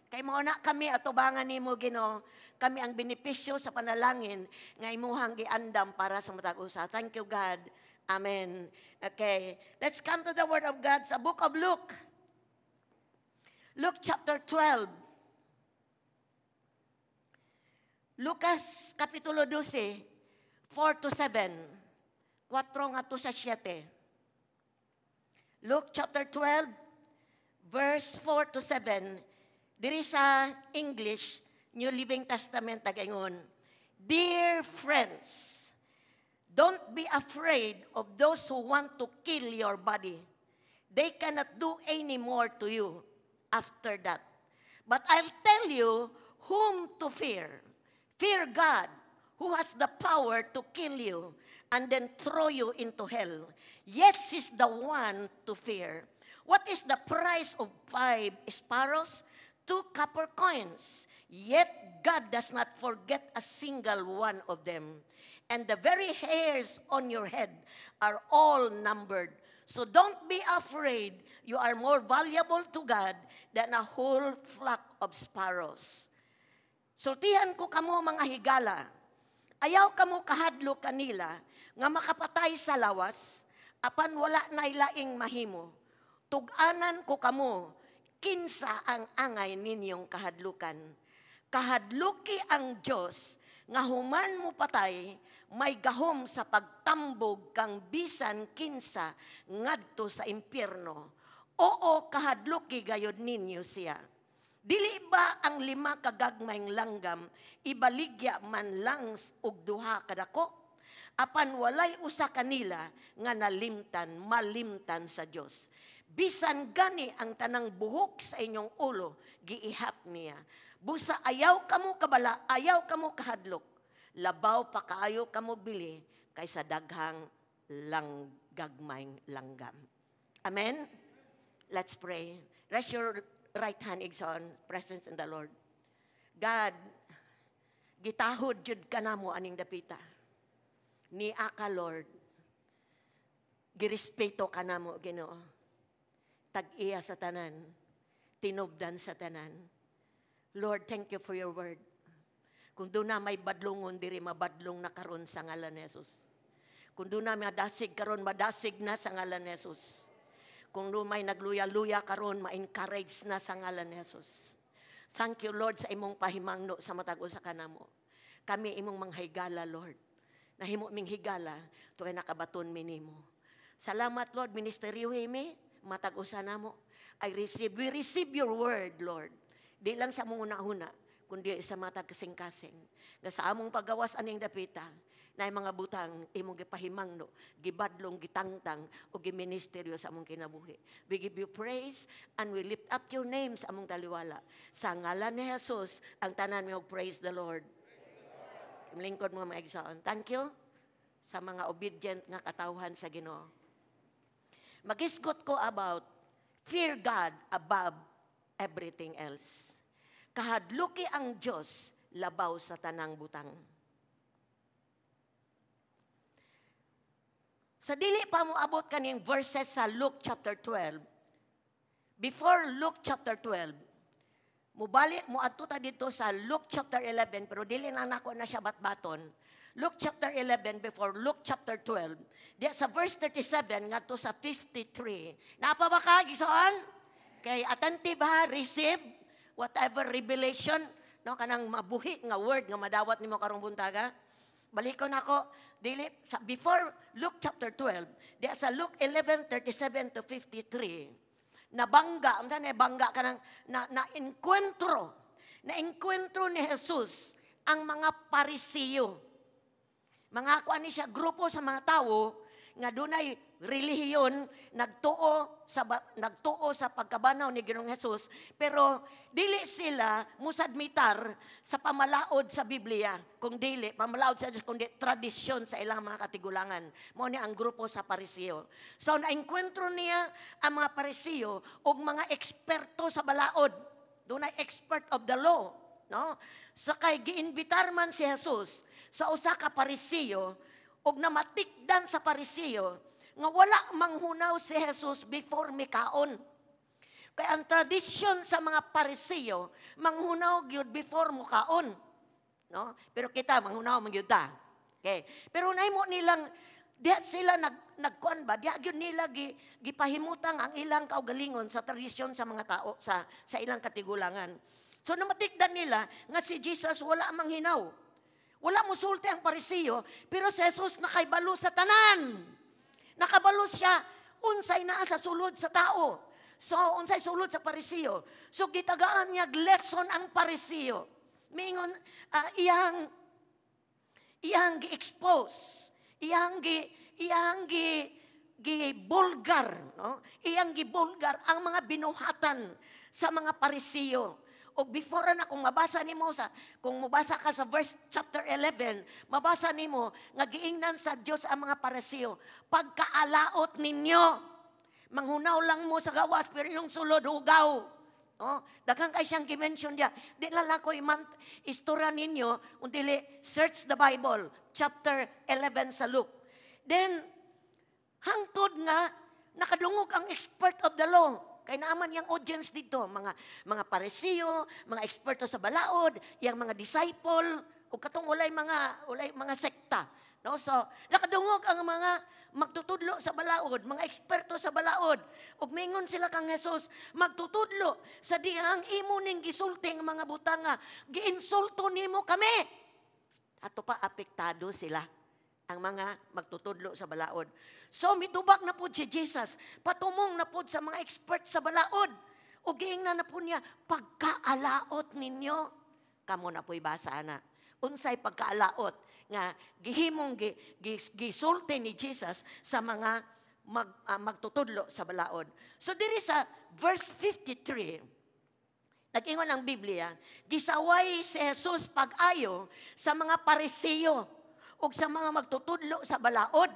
Speaker 7: Kay mao na kami atubangan nimo, Ginoo. Kami ang benepisyo sa panalangin nga imuhang giandam para sa matag usa. Thank you, God. Amen. Okay, let's come to the word of God sa book of Luke. Luke chapter 12. Lucas kapitulo 12, 4 to 7. 4 ngadto sa 7. Luke chapter 12, verse 4 to 7. Diri sa English, New Living Testament, nag-ingon, "Dear friends, don't be afraid of those who want to kill your body. They cannot do any more to you after that. But I'll tell you whom to fear. Fear God, who has the power to kill you and then throw you into hell. Yes, He's the one to fear. What is the price of 5 sparrows? 2 copper coins. Yet God does not forget a single one of them. And the very hairs on your head are all numbered. So don't be afraid. You are more valuable to God than a whole flock of sparrows. Sultihan ko kamo, mga higala. Ayaw kamo kahadlok kanila nga makapatay sa lawas, apan wala na laing mahimo. Tug-anan ko kamo kinsa ang angay ninyong kahadlukan. Kahadluki ang Dios nga human mo patay, may gahom sa pagtambog kang bisan kinsa ngadto sa impyerno. Oo, kahadluki gayod ninyo siya. Dili ba ang 5 ka gagmayng langgam ibaligya man lang og duha kadako? Apan walay usa kanila nga nalimtan, malimtan sa Dios. Bisan gani ang tanang buhok sa inyong ulo, giihap niya. Busa ayaw kamo kabala, ayaw kamo kahadlok. Labaw pa kaayo kamo bili kaysa daghang lang gagmayng langgam. Amen? Let's pray. Rest your right hand, igsoon, presence in the Lord. God, gitahod jud ka namo aning dapita. Ni aka, Lord, girespeto ka namo, Ginoo. Tag-iya sa tanan, tinubdan sa tanan. Lord, thank you for your word. Kung duna may badlongon diri, mabadlong na karon sa ngalan ni Jesus. Kung duna may madasig karon, madasig na sa ngalan ni Jesus. Kung duna may nagluya-luya karon, ma-encourage na sa ngalan ni Jesus. Thank you, Lord, sa imong pahimangno sa matag usa kanamo. Kami imong manghigala, Lord. Nahimo ming higala, tuwing nakabaton mi nimo. Salamat, Lord, ministeryo mi, matag usa namo. I receive, we receive your word, Lord. Di lang sa among una-una, kundi sa matag kasing-kasing. Nga sa among paggawas aning dapita, na mga butang imong gipahimangno, gibadlong, gitangtang, o giministeryo sa among kinabuhi. We give you praise and we lift up your name sa among taliwala. Sa ngalan ni Jesus, ang tanan mi og praise the Lord. Lingkod, mga igsoon. Thank you sa mga obedient nga katawhan sa Ginoo. Magisgot ko about fear God above everything else. Kahadluki ang Dios labaw sa tanang butang. Sa dili pa mo abot kaning verses sa Luke chapter 12, before Luke chapter 12, mubali mo adto ta dito sa Luke chapter 11, pero dili na nako na siya batbaton. Luke chapter 11 before Luke chapter 12, diya sa verse 37 ngadto sa 53. Napa ba ka, igsoon? Kay attentive ha, receive whatever revelation, no, kanang mabuhi nga word nga madawat nimo karong buntaga. Balikon ako, dili sa, before Luke chapter 12, diya sa Luke 11:37 to 53. Nabangga, unsa na bangga kanang na enkwentro, na enkwentro ni Jesus ang mga Parisiyo. Mga kuan ni siya grupo sa mga tawo nga dunay relihiyon, nagtuo sa pagkabanaw ni Ginoong Hesus, pero dili sila musadmitar sa pamalaod sa Biblia, kung dili pamalaod sa Dios kundi tradisyon sa ilang mga katigulangan. Mao ni ang grupo sa Parisiyo. So naengkwentro niya ang mga Parisiyo og mga eksperto sa balaod. Dunay expert of the law, no? So kay giinbitar man si Jesus sa usa ka Parisiyo og namatikdan sa Parisiyo nga wala manghunaw si Jesus before mikaon. Kay ang tradisyon sa mga Parisiyo, manghunaw gyud before mukaon. No? Pero kita manghunaw man gyud ta. Okay. Pero nahimo nilang diha sila nagkuan ba, diha gyud nila gipahimutang ang ilang kaugalingon sa tradisyon sa mga tao sa ilang katigulangan. So namatikdan nila nga si Jesus wala manghinaw. Wala musulti ang Parisiyo, pero si Jesus nakaibalo sa tanan. Nakabalo siya unsay naa sa sulod sa tao. So unsay sulod sa Parisiyo. So gitagaan niya lesson ang Parisiyo. Mingon iyang gi-expose, iyang gi bulgar, no? Iyang gibulgar ang mga binuhatan sa mga Parisiyo. O before na kung mabasa nimo sa kung mabasa ka sa verse chapter 11, mabasa nimo nga giingnan sa Dios ang mga Parisiyo, pagkaalaot ninyo, manghunaw lang mo sa gawas pero yung sulod hugaw. Oh, daghan kay siyang gi-mention diya. Di lang lang ko istorya ninyo, kung dili search the Bible, chapter 11 sa Luke. Then hangtod nga Nakadungog ang expert of the law. Kay naaman yang audience dito, mga Parisiyo, mga eksperto sa balaod, yang mga disciple, ug katong walay mga sekta. No? So, nakadungog ang mga magtutudlo sa balaod, mga eksperto sa balaod. Ug mingon sila kang Jesus, "Magtutudlo, sa dihang imo ning gisulti ang mga butanga, giinsulto nimo kami." Ato pa apektado sila, ang mga magtutudlo sa balaod. So mitubag na pud si Jesus, patumong na pud sa mga expert sa balaod. O giingnan na po niya, "Pagkaalaot ninyo." Kamo na po'y basa na. Unsay pagkaalaot nga gihimong gisulti ni Jesus sa mga magtutudlo sa balaod? So diri sa verse 53, nag-ingon ang Biblia, gisaway si Jesus pag-ayo sa mga Parisiyo ug sa mga magtutudlo sa balaod.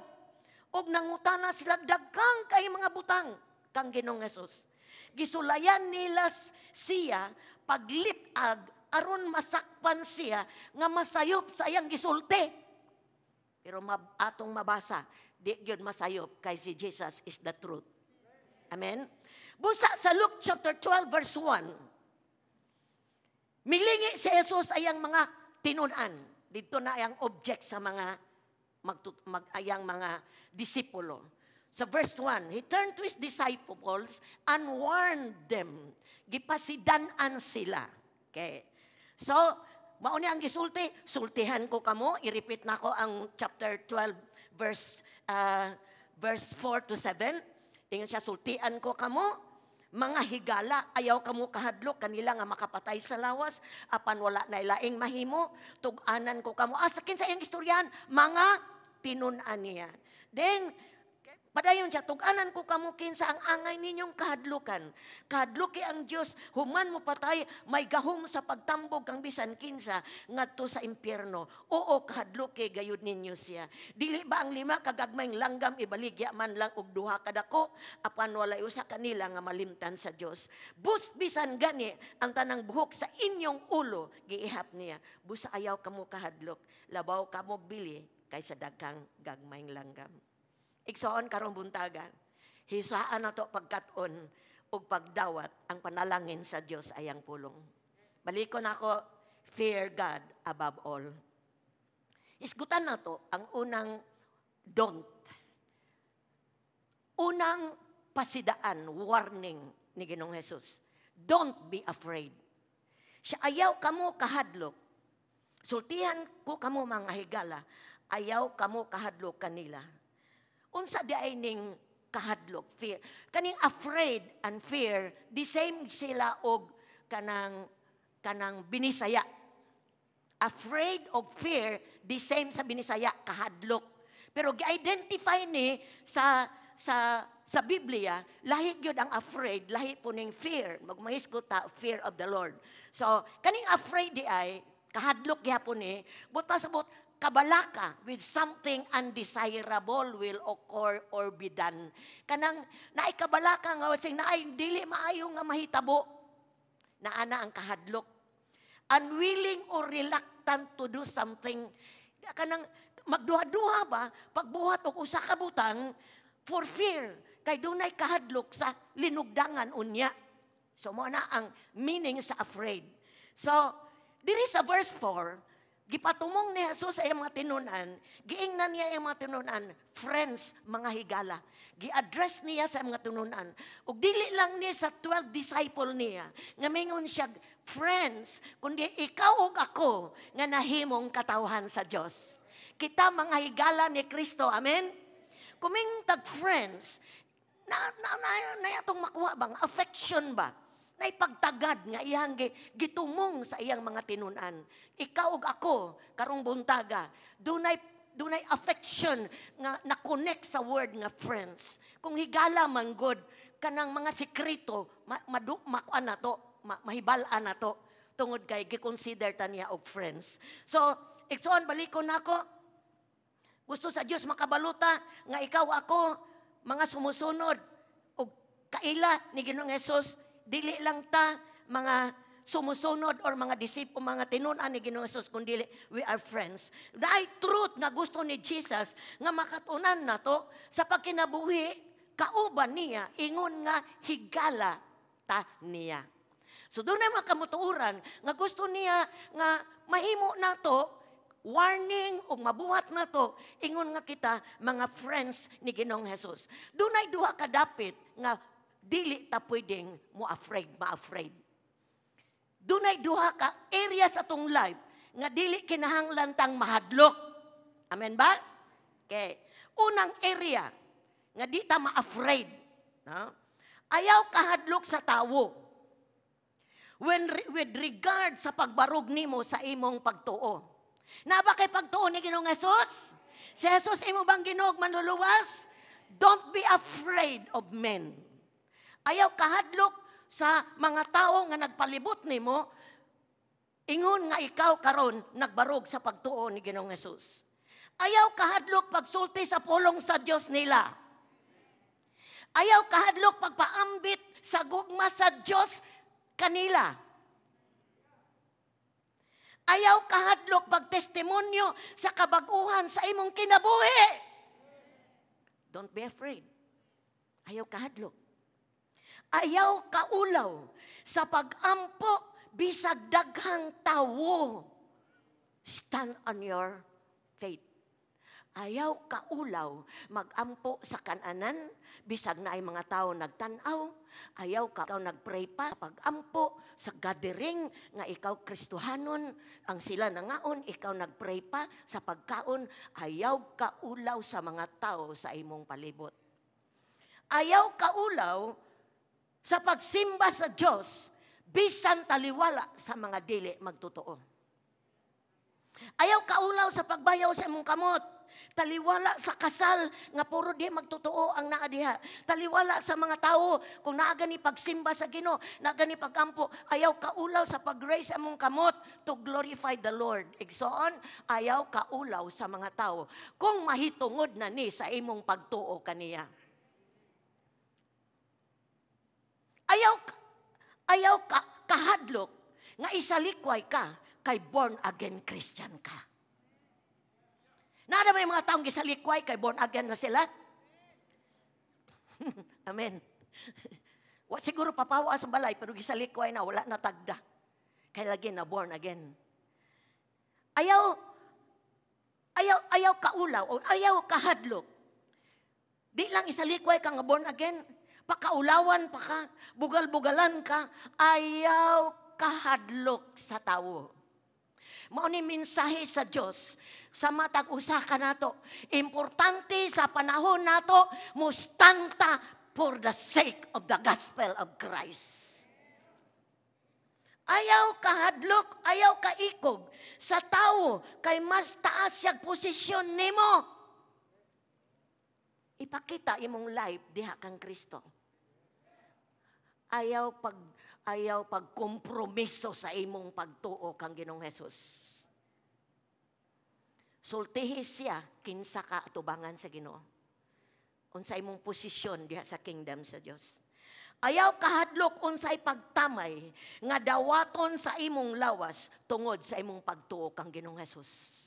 Speaker 7: Ug nangutana sila daghang kay mga butang kang Ginoong Jesus. Gisulayan nila siya paglit-ag aron masakpan siya nga masayop sa iyang gisulti. Pero atong mabasa, di gyud masayop kay si Jesus is the truth. Amen? Busa sa Luke chapter 12 verse 1, milingi si Jesus ayang mga tinunan. Dito na ang object sa mga magtut, mag, ayang mga disipulo. Sa verse 1, he turned to his disciples and warned them. Gipasidan-an sila. Okay. So, mao ni ang gisulti, "Sultihan ko kamo." I-repeat na ko ang chapter 12 verse 4 to 7. Ingon siya, "Sultian ko kamo, mga higala, ayaw kamo kahadlok kanila nga makapatay sa lawas, apan wala na ilaing mahimo. Tug-anan ko kamo." Asa kinsa iyang istoryahan? Mga tinun-an niya. Then, padayon siya, "Tug-anan ko kamo kinsa ang angay ninyong kahadlukan. Kahadluki ang Dios, human mo patay, may gahom sa pagtambog kang bisan kinsa ngadto sa impyerno. Oo, kahadluki gayud ninyo siya. Dili ba ang 5 kagagmayng langgam ibaligya man lang og 2 kadako, apan walay usa kanila nga malimtan sa Dios. Bus bisan gani ang tanang buhok sa inyong ulo giihap niya. Busa ayaw kamo kahadlok, labaw kamo bili kaysa daghang gagmayng langgam." Igsoon, karong buntaga, hisaan nato pagkat-on ug pagdawat ang panalangin sa Dios ayang pulong. Balikon ako, fear God above all. Isgutan nato ang unang don't. Unang pasidaan, warning ni Ginoong Jesus. Don't be afraid. Siya, "Ayaw kamo kahadlok. Sultihan ko kamo, mga higala, ayaw kamo kahadlok kanila." Unsa di ay ning kahadlok, fear? Kaning afraid and fear, the same sila og kanang Binisaya. Afraid of fear, the same sa Binisaya, kahadlok. Pero gi-identify ni sa Biblia, lahi gyud ang afraid, lahi po ning fear. Magmahisgot ta, fear of the Lord. So, kaning afraid di ay, kahadlok gyapon ni, but pasabot, kabalaka with something undesirable will occur or be done. Kanang naikabalaka nga sing naay dili maayo nga mahitabo. Naana ang kahadlok. Unwilling or reluctant to do something. Kanang magduha-duha ba pagbuhat og usa ka butang for fear kay dunay kahadlok sa linugdangan unya. So mo na ang meaning sa afraid. So diri sa verse 4, gipatumong ni Jesus sa iyang mga tinunan, giingnan niya ang mga tinunan, "Friends, mga higala." Gi-address niya sa mga tinunan. Ug dili lang ni sa 12 disciple niya, nga mingon siya, "Friends," kundi ikaw ug ako nga nahimong katawhan sa Dios. Kita mga higala ni Kristo, amen? Kuming tag friends, na, na, na, na atong makuha bang affection ba? Naipagtagad nga iyang gitumong sa iyang mga tinunan. Ikaw ug ako karong buntaga, dunay affection nga na-connect sa word nga friends. Kung higala man god, kanang mga sekreto makuan na to, mahibal-an na to tungod kay gi-consider ta niya og friends. So, igsoon, balikon nako. Gusto sa Dios makabaluta nga ikaw, ako, mga sumusunod og kaila ni Ginoong Hesus, dili lang ta mga sumusunod or mga disipulo, mga tinunan ni Ginoong Hesus, kundi we are friends. Naay truth nga gusto ni Jesus nga makatunan nato sa pagkinabuhi. kauban niya ingon nga higala ta niya. So doon na mga kamutuoran nga gusto niya nga mahimo nato warning o mabuhat nato ingon nga kita mga friends ni Ginoong Jesus. Dunay duha ka dapit nga dili ta pwedeng mo afraid, ma-afraid. Dunay duha ka area sa atong life nga dili kinahanglan tang mahadlok. Amen ba? Okay. Unang area nga di ta ma-afraid, no? Ayaw kahadlok sa tawo. When with regard sa pagbarog nimo sa imong pagtuo. Naa ba kay pagtuo ni Ginoong Jesus? Si Jesus imo bang Ginoo manluluwas? Don't be afraid of men. Ayaw kahadlok sa mga tao nga nagpalibot nimo ingon nga ikaw karon nagbarog sa pagtuo ni Ginoong Jesus. Ayaw kahadlok pagsulti sa pulong sa Dios nila. Ayaw kahadlok pagpaambit sa gugma sa Dios kanila. Ayaw kahadlok pagtestimonyo sa kabaguhan sa imong kinabuhi. Don't be afraid. Ayaw kahadlok. Ayaw kaulaw sa pagampo bisag daghang tawo. Stand on your faith. Ayaw kaulaw magampo sa kananan bisag naay mga tao nagtan-aw. Ayaw ka nagpray pa pagampo sa gathering nga ikaw Kristohanon ang sila nangaon, ikaw nagpray pa sa pagkaon. Ayaw kaulaw sa mga tao sa imong palibot. Ayaw kaulaw sa pagsimba sa Dios bisan taliwala sa mga dili magtotoo. Ayaw kaulaw sa pagbayaw sa imong kamot. Taliwala sa kasal nga puro di magtotoo ang naa diha. Taliwala sa mga tao kung naa gani pagsimba sa Ginoo, naa gani pagampo, ayaw kaulaw sa pag-raise among kamot to glorify the Lord. Igsoon, ayaw kaulaw sa mga tao kung mahitungod na ni sa imong pagtuo kaniya. Ayaw kahadlok nga isalikway ka kay born again Christian ka. Naa may mga taong gisalikway kay born again na sila? Amen. Wa siguro papawa sa balay pero gisalikway na, wala na tagda. Kay lagi na born again. Ayaw kaulaw o ayaw kahadlok. Di lang isalikway ka nga born again, pakaulawan pa ka, bugal-bugalan ka, ayaw kahadlok sa tawo. Mao ni mensahe sa Dios sa matag usa ka nato. Importante sa panahon nato, mustanta for the sake of the gospel of Christ. Ayaw kahadlok, ayaw kaikog sa tawo kay mas taas siyang posisyon nimo. Ipakita imong life diha kang Kristo. Ayaw pagkompromiso sa imong pagtuo kang Ginoong Hesus. Sultihi siya kinsa ka atubangan sa Ginoo. Unsa imong posisyon diha sa kingdom sa Dios. Ayaw kahadlok unsay pagtamay nga dawaton sa imong lawas tungod sa imong pagtuo kang Ginoong Hesus.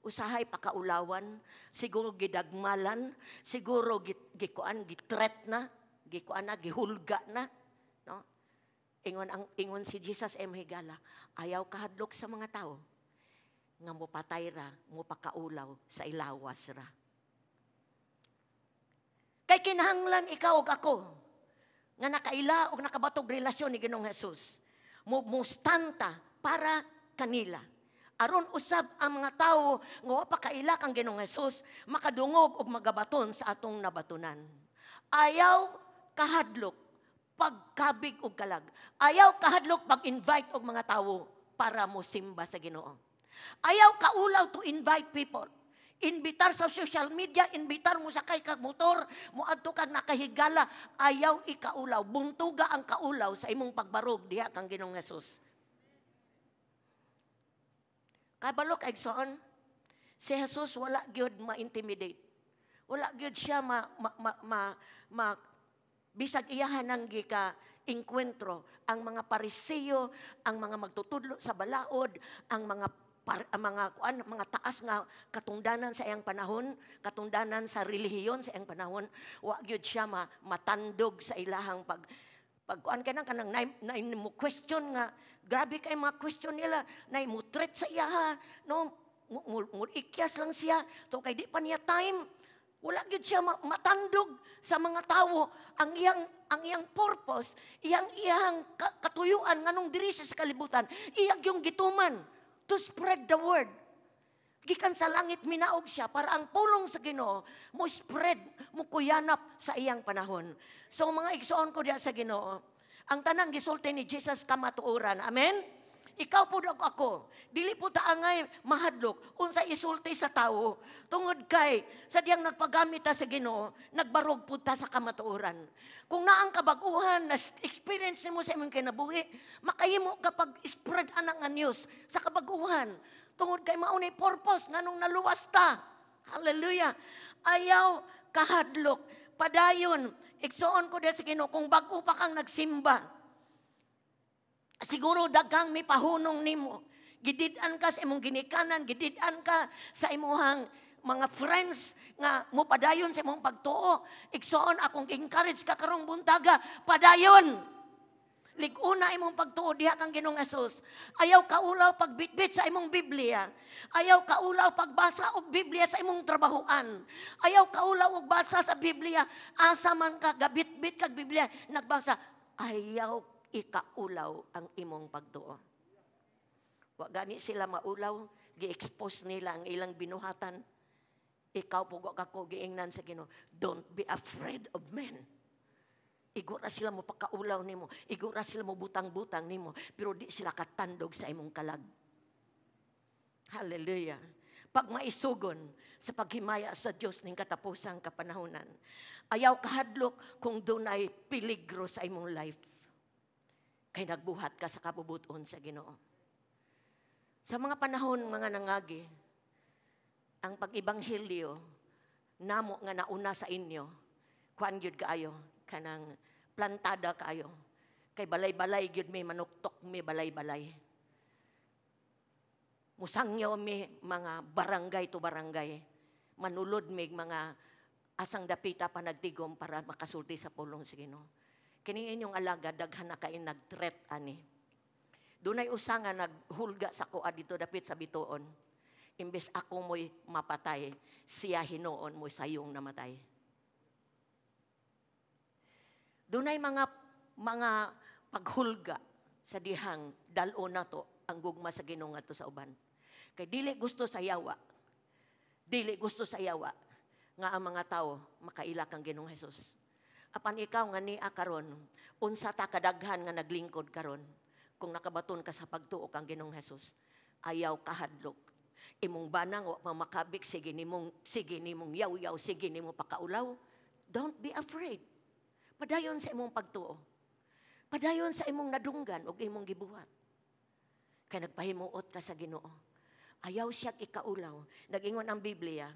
Speaker 7: Usahay pakaulawan, siguro gidagmalan, siguro gikuan, gitret na, gikuan na, gihulga na, no? Ingon si Jesus M. Higala, ayaw kahadlok sa mga tao nga mopatay ra, mopakaulaw sa ilawas ra. Kay kinahanglan ikaw ug ako nga nakaila og nakabatog relasyon ni Ginoong Hesus, mustanta para kanila. Aron usab ang mga tawo nga wa pa kaila kang Ginoong Hesus makadungog og magabaton sa atong nabatunan. Ayaw kahadlok pagkabig og kalag. Ayaw kahadlok pag-invite og mga tawo para mosimba sa Ginoo. Ayaw kaulaw to invite people. Invitar sa social media, invitar mo sakay kag motor, moadto kag nakahigala, ayaw ikaulaw. Buntuga ang kaulaw sa imong pagbarog diha kang Ginoong Hesus. Kabalo kay igsoon, si Jesus wala gyud ma-intimidate. Wala gyud siya ma bisag iyahan ang gika engkwentro ang mga Pariseo, ang mga magtutudlo sa balaod, ang mga par, ang mga kuan, mga taas nga katungdanan sa iyang panahon, katungdanan sa relihiyon sa iyang panahon, wa gyud siya matandog sa ilahang pag pagkuan kanang kanang na, mo question nga grabe kay mga question nila na mo threat sa iya ha, no, mo ikyas lang siya to kay di pa niya time. Wala gyud siya matandog sa mga tawo. Ang iyang purpose, iyang iyang katuyuan nganong diri siya sa kalibutan, iyang yung gituman to spread the word. Gikan sa langit minaog siya para ang pulong sa Ginoo mo spread, mo kuyanap sa iyang panahon. So mga igsoon ko diha sa Ginoo, ang tanan gisulti ni Jesus kamatuoran. Amen? Ikaw po ako, dili po ta angay mahadlok unsa isulti sa tawo tungod kay sa diyang nagpagamit ta sa Ginoo, nagbarog po ta sa kamatuoran. Kung naang kabag-uhan na experience nimo sa imong kinabuhi, makahimo ka pag spread anang nga news sa kabag-uhan tungod kay mao ni purpose nganong naluwas ta. Hallelujah. Ayaw kahadlok. Padayon, igsoon ko diha sa Ginoo, kung bag-o pa kang nagsimba, siguro daghang may pahunong nimo. Gidid-an ka sa imong ginikanan, gidid-an ka sa imuhang mga friends nga mo padayon sa imong pagtuo. Igsoon, akong encourage ka karong buntaga, padayon. Lig-una imong pagtuo diha kang Ginoong Hesus. Ayaw kaulaw pagbitbit sa imong Biblia. Ayaw kaulaw pagbasa og Biblia sa imong trabahoan. Ayaw kaulaw og basa sa Biblia. Asa man ka gabitbit kag Biblia, nagbasa. Ayaw ikaulaw ang imong pagtuo. Wa gani sila maulaw, gi-expose nila ang ilang binuhatan. Ikaw po ako giingnan sa Ginoo, don't be afraid of men. Igo ra sila mo pakaulaw nimo, igo ra sila mo butang-butang nimo, pero di sila katandog sa imong kalag. Hallelujah. Pag maisugon sa paghimaya sa Dios ning katapusang kapanahonan, ayaw kahadlok kung dunay peligro sa imong life. Kay nagbuhat ka sa kabubuton sa Ginoo. Sa mga panahon mga nangagi, ang pag-ebanghelyo namo nga nauna sa inyo, kuan gyud kaayo, kanang plantada kaayo. Kay balay-balay gyud may manuktok mi balay-balay. Musangyaw mi mga barangay to barangay. Manulod mi mga asang dapita pa nagtigom para makasulti sa pulong sa Ginoo. Kini inyong alaga daghan na kay nag-threat ani. Dunay usa nga naghulga sa kuha dito dapit sa bituon. Imbes ako mo'y mapatay, siya hinuon mo'y sayong namatay. Dunay mga paghulga sa dihang dal-o nato ang gugma sa Ginoo ngadto sa uban. Kay dili gusto sa yawa. Dili gusto sa yawa nga ang mga tao makaila kang Ginoong Hesus. Apan ikaw nga nia karon, unsa ta kadaghan nga naglingkod karon, kung nakabaton ka sa pagtuo kang Ginoong Hesus, ayaw kahadlok. Imong banang wa makabik, sige nimong yaw-yaw, sige nimong pakaulaw. Don't be afraid. Padayon sa imong pagtuo. Padayon sa imong nadunggan ug imong gibuhat. Kay nagpahimuot ka sa Ginoo. Ayaw siya ikaulaw. Nag-ingon ang Biblia,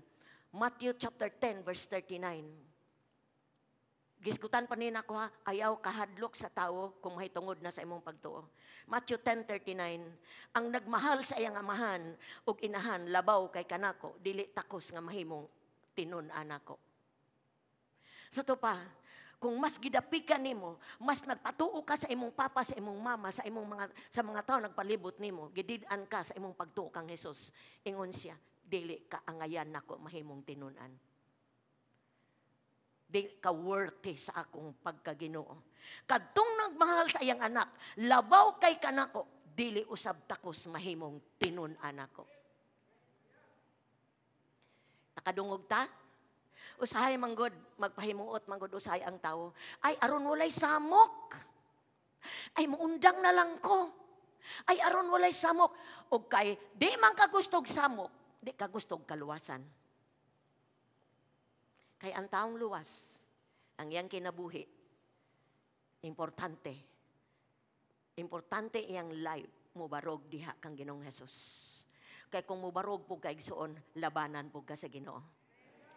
Speaker 7: Matthew chapter 10 verse 39. Giskutan pa nina ko ha, ayaw kahadlok sa tao kung mahitungod na sa imong pagtuo. Matthew 10:39, ang nagmahal sa iyang amahan ug inahan labaw kay kanako, dili takos nga mahimong tinun-an nako. Sa to pa, kung mas gidapikan nimo, mas nagpatuo ka sa imong papa, sa imong mama, sa mga tao nagpalibot nimo, gidid-an ka sa imong pagtuo kang Hesus. Ingon siya, dili ka angayan nako mahimong tinun-an. Di ka worthy sa akong pagkaginoo. Kadtong nagmahal sa iyang anak, labaw kay kanako, dili usab takos mahimong tinun-an nako. Nakadungog ta? Usahay manggod, magpahimuot manggod usahay ang tao. Ay, aron walay samok. Ay, muundang na lang ko. Ay, aron walay samok. O kay, di man ka gustog samok, di ka gustog kaluwasan. Kay ang taong luwas, ang iyang kinabuhi, importante. Importante iyang life, mubarog diha kang Ginoong Hesus. Kay kung mubarog po ka igsuon, labanan po ka sa Ginoo.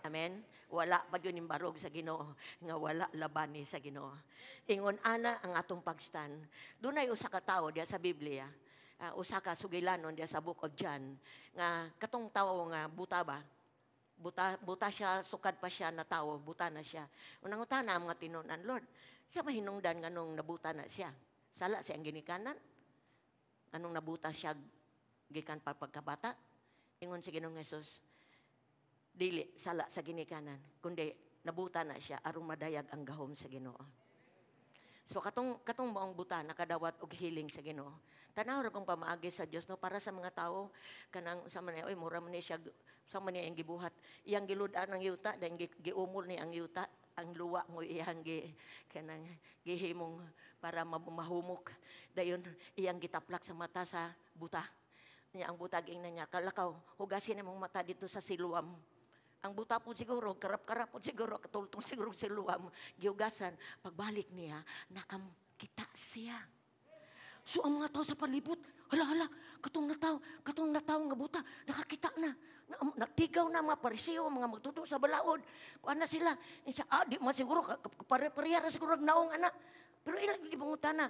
Speaker 7: Amen? Wala pa yun yung barog sa Ginoo, nga wala labani sa Ginoo. Ingon ana ang atong pag-stand. Dunay usa ka tawo diha sa Biblia. Usa ka sugilanon diya sa Book of John nga katong tawo nga buta ba, buta buta siya sukad pa siya na tawo, buta na siya. Unang utana ang mga tinunan, "Lord, sa mahinungdan nganong nabuta na siya? Sala siya ang ginikanan? Anong nabuta siya gikan pa pagkabata?" Ingon si Ginoong Hesus, "Dili sala sa ginikanan, kundi nabuta na siya aron madayag ang gahom sa Ginoo." So katong katong maong buta nakadawat og healing sa Ginoo. Tanaw ra kung pamaagi sa Dios, no, para sa mga tao kanang sa man, oy, mura man ni siya sa man niya ang gibuhat, iyang gilud-an ang yuta, dayon giumol ni ang yuta, ang luwa mo iyang gi kanang gihimong para mahumok, dayon iyang gitaplak sa mata sa buta niya. Ang buta ingnan niya, "Kalakaw, hugasin imong mata dito sa Siloam." Ang buta po siguro, karap-karap po siguro, katultong siguro sa Siloam, gihugasan. Pagbalik niya, nakamkita siya. So ang mga tao sa palibot, "Hala, hala, katong nataw nga buta, nakakita na." Natigaw na mga Pariseo, mga magtuturo sa balaod. Kuan na sila. Siya, di man siguro, pare-pareha ra siguro ang naong ana. Pero ilang gipangutana,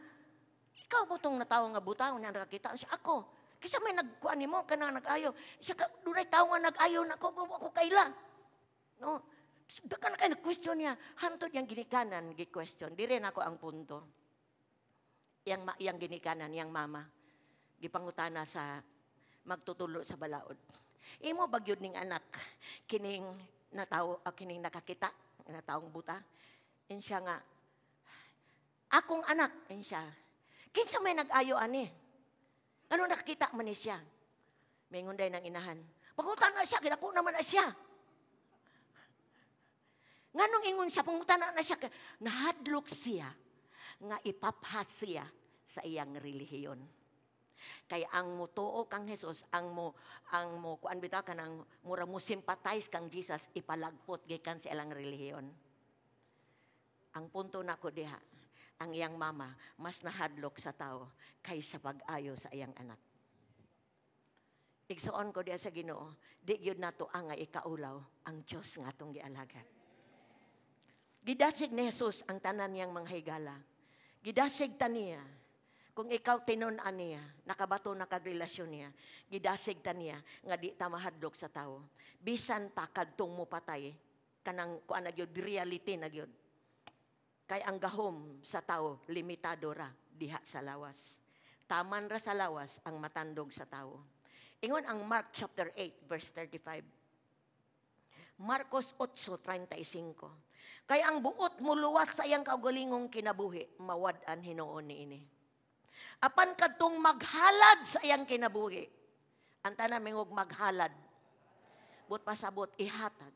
Speaker 7: "Ikaw ba tong natawo nga buta nga nakakita?" Siya, "Ako." "Kisa may nagkuan nimo kana nag-ayo?" Siya, "Dunay tawo nga nag-ayo nako, ako kaila." No. Daghan na kay nag-question niya. Hantod yang ginikanan gi-question. Dire nako ang punto. Yang ginikanan, yang mama, gipangutana sa magtutulo sa balaod, "Imo ba gyud ning anak kining natawo, kining nakakita nga taong buta?" In siya nga, "Akong anak." In siya, "Kinsa may nag-ayo ani? Ano nakakita man ni siya?" Mingon day ng inahan, "Pangutana siya, kinako naman na siya." Nganong ingon siya, "Pangutana na siya"? Nahadlok siya nga ipaphas siya sa iyang relihiyon. Kay ang mutuo kang Jesus, ang mo kuan bitaw kanang mura mo sympathize kang Jesus, ipalagpot gikan sa ilang relihiyon. Ang punto nako diha, ang iyang mama mas nahadlok sa tao kaysa pag-ayo sa iyang anak. Igsuon ko diha sa Ginoo, di gyud nato angay ikaulaw ang Dios nga atong gialagad. Gidasig ni Jesus ang tanan niyang mga higala. Gidasig ta niya. Kung ikaw tinun-an niya, nakabato na kag relasyon niya, gidasig ta niya nga di ta mahadlok sa tao. Bisan pa kadtong mo patay, kanang kuan na gyud, reality na gyud. Kay ang gahom sa tao, limitado ra diha sa lawas. Taman ra sa lawas ang matandog sa tao. Ingon ang Mark chapter 8 verse 35. Marcos 8:35. "Kay ang buot muluwas sa iyang kaugalingong kinabuhi, mawad-an hinuon niini. Apan kadtong maghalad sa iyang kinabuhi," ang tanan mingog, "Maghalad." But pasabot, ihatag,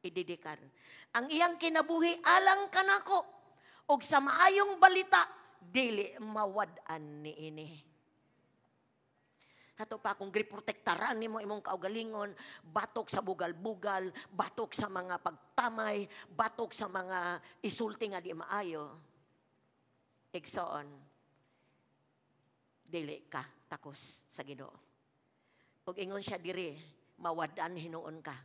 Speaker 7: idedikar. "Ang iyang kinabuhi alang kanako, og sa maayong balita, dili mawad-an niini." Hato pa kung giprotektaran nimo imong kaugalingon, batok sa bugal-bugal, batok sa mga pagtamay, batok sa mga isulti nga di maayo. Igsoon, dili ka takos sa Ginoo. Ug ingon siya diri, mawad-an hinuon ka.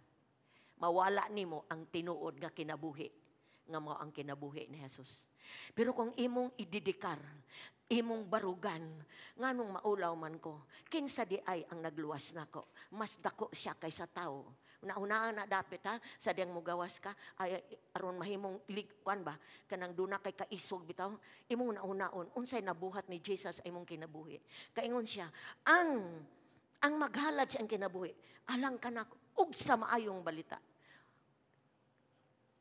Speaker 7: Mawala nimo ang tinuod nga kinabuhi, nga mao ang kinabuhi ni Jesus. Pero kung imong idedikar, imong barugan, nganong maulaw man ko, kinsa di ay ang nagluwas nako? Mas dako siya kaysa tao. Naunaan na dapit ha, sa diyang mugawas ka, ay aron mahimong kuan ba, kanang duna kay kaisog bitaw, imong naunaon, unsay nabuhat ni Jesus sa imong kinabuhi. Kaingon siya, ang maghalad siya ang kinabuhi, alang kanako, ug sa maayong balita.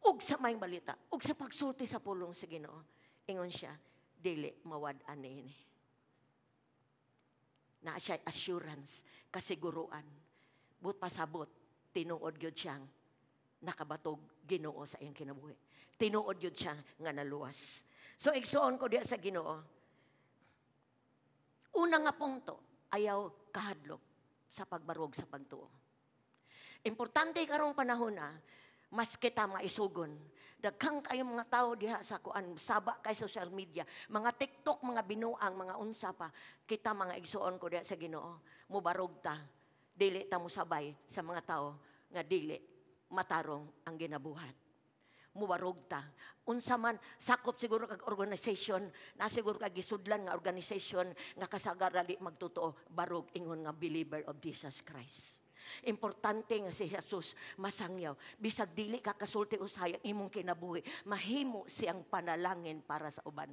Speaker 7: Ug sa maayong balita, ug sa pagsulti sa pulong sa Ginoo, ingon siya, dili mawad-an niini. Na siya assurance, kasiguruan. But pasabot, tinuod gyud siyang nakabatog Ginoo sa iyang kinabuhi. Tinuod gyud siya nga naluwas. So igsuon ko diha sa Ginoo. Una nga punto, ayaw kahadlok sa pagbarog sa pagtuo. Importante karong panahon na mas kita maisugon. Daghang kayo mga tao diha sa kuan, saba kay social media, mga TikTok, mga binuang, mga unsa pa. Kita mga igsuon ko diha sa Ginoo, mubarog ta, dili ta mosabay sa mga tao nga dili matarong ang ginabuhat. Mubarog ta. Unsa man, sakop siguro kag organization, na siguro kag gisudlan nga organization nga kasagaran di magtotoo, barog ingon nga believer of Jesus Christ. Importante nga si Jesus masangyaw. Bisag dili ka kasulti usahay ang imong kinabuhi, mahimo siyang panalangin para sa uban.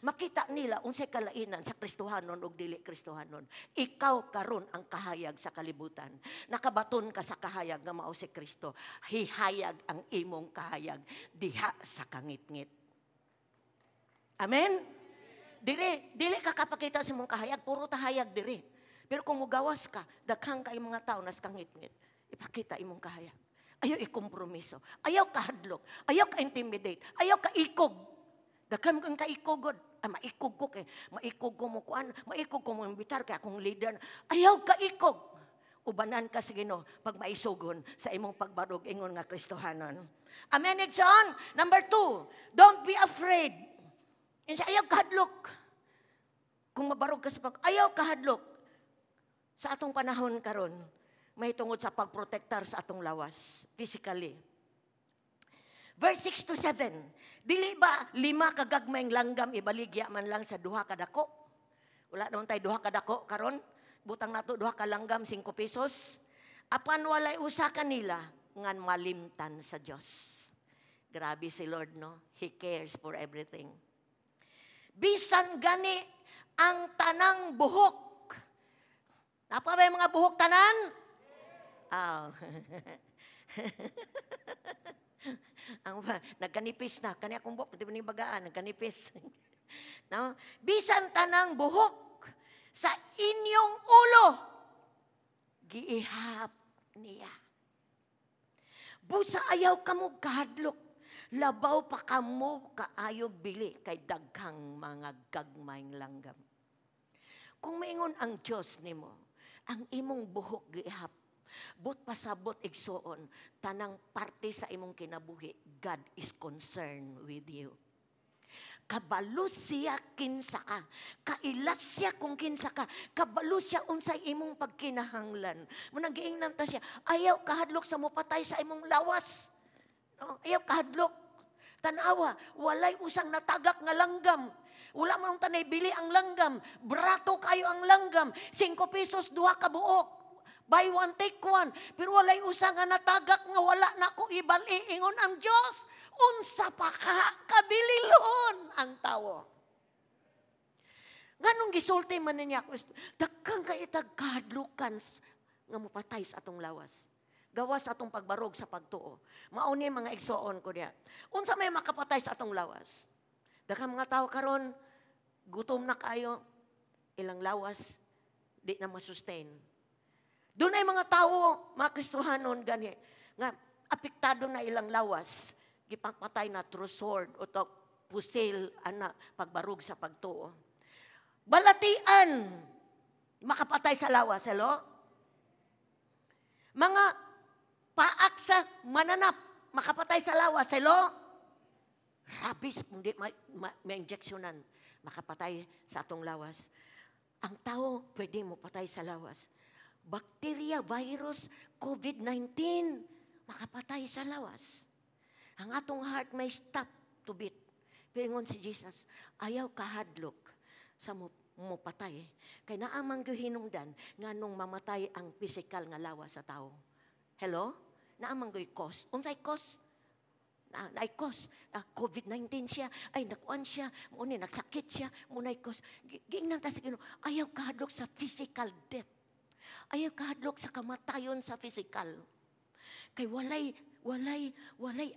Speaker 7: Makita nila unsay kalainan sa Kristohanon ug dili Kristohanon. Ikaw karon ang kahayag sa kalibutan. Nakabaton ka sa kahayag nga mao si Kristo. Hihayag ang imong kahayag diha sa kangitngit. Amen? Dire, dili ka kapakita sa imong kahayag, puro tahayag dire. Pero kung mugawas ka, daghang kay mga tao nas kangitngit, ipakita imong kahayag. Ayaw ikompromiso, ayaw kahadlok, ayaw ka-intimidate, ayaw ka ikog. Daghan kang kaikogod. Ah, maikog ko kay maikog ko mo kuan, maikog ko mo imbitar kay akong leader. Ayaw kaikog. Ubanan ka sa Ginoo pag maisugon sa imong pagbarog ingon nga Kristohanon. Amen, igsoon. Number 2, don't be afraid. Insa, ayaw kahadlok. Kung mabarog ka sa pag, ayaw kahadlok. Sa atong panahon karon, may tungod sa pagprotektar sa atong lawas, physically. Verse 6 to 7, dili ba 5 ka gagmayng langgam ibaligya man lang sa 2 ka dako? Wala naman tayo 2 ka dako karon. Butang nato 2 ka langgam, 5 pesos. Apan walay usa kanila ngan malimtan sa Dios. Grabe si Lord, no? He cares for everything. Bisan gani ang tanang buhok. Napa ba yung mga buhok tanan? Ah. Ang nagkanipis na kani akong buhok, di ba ni bagaan, nagkanipis. No? Bisan tanang buhok sa inyong ulo giihap niya. Busa ayaw kamo kahadlok, labaw pa kamo kaayog bili kay daghang mga gagmayng langgam. Kung maingon ang Dios nimo, ang imong buhok giihap, but pasabot igsuon, tanang parte sa imong kinabuhi, God is concerned with you. Kabalo siya kinsa ka. Kailat siya kung kinsa ka. Kabalo siya unsay imong pagkinahanglan. Munang giingnan ta siya, ayaw kahadlok sa mopatay sa imong lawas. No? Ayaw kahadlok. Tanawa, walay usang natagak nga langgam. Wala man tanay bili ang langgam. Brato kayo ang langgam. 5 pesos, 2 ka buok. Buy one, take one. Pero walay usa nga natagak nga wala na ko ibali. Ingon ang Diyos. Unsa pa ka kabililon ang tawo. Nganong gisulti man niya, daghang kay itag kahadlukan nga mopatay sa atong lawas. Gawas sa atong pagbarog sa pagtuo. Mao ni mga igsoon ko diha. Unsa may makapatay sa atong lawas? Daghang mga tawo karon gutom na kayo, ilang lawas di na masustain. Doon ay mga tao, mga Kristohanon, gani, nga apektado na ilang lawas, gipangpatay na through sword o to pusil, ana, pagbarug sa pagtuo. Balatian, makapatay sa lawas, hello? Mga paak sa mananap, makapatay sa lawas, hello? Rabis, kung di ma-injectionan, makapatay sa atong lawas. Ang tao, pwede mo patay sa lawas. Bacteria, virus, COVID-19, makapatay sa lawas. Ang atong heart may stop to beat. Pero ingon si Jesus, ayaw kahadlok sa mopatay. Kay naamang hinungdan nganong mamatay ang physical nga lawas sa tao. Hello? Naamang gyud cause. Unsay cause? Naay cause. COVID-19 siya, ay nakuan siya, mao ni nagsakit siya, mao nay cause. Giingnan ta sa Ginoo, ayaw kahadlok sa physical death. Ayaw kahadlok sa kamatayon sa physical. Kay walay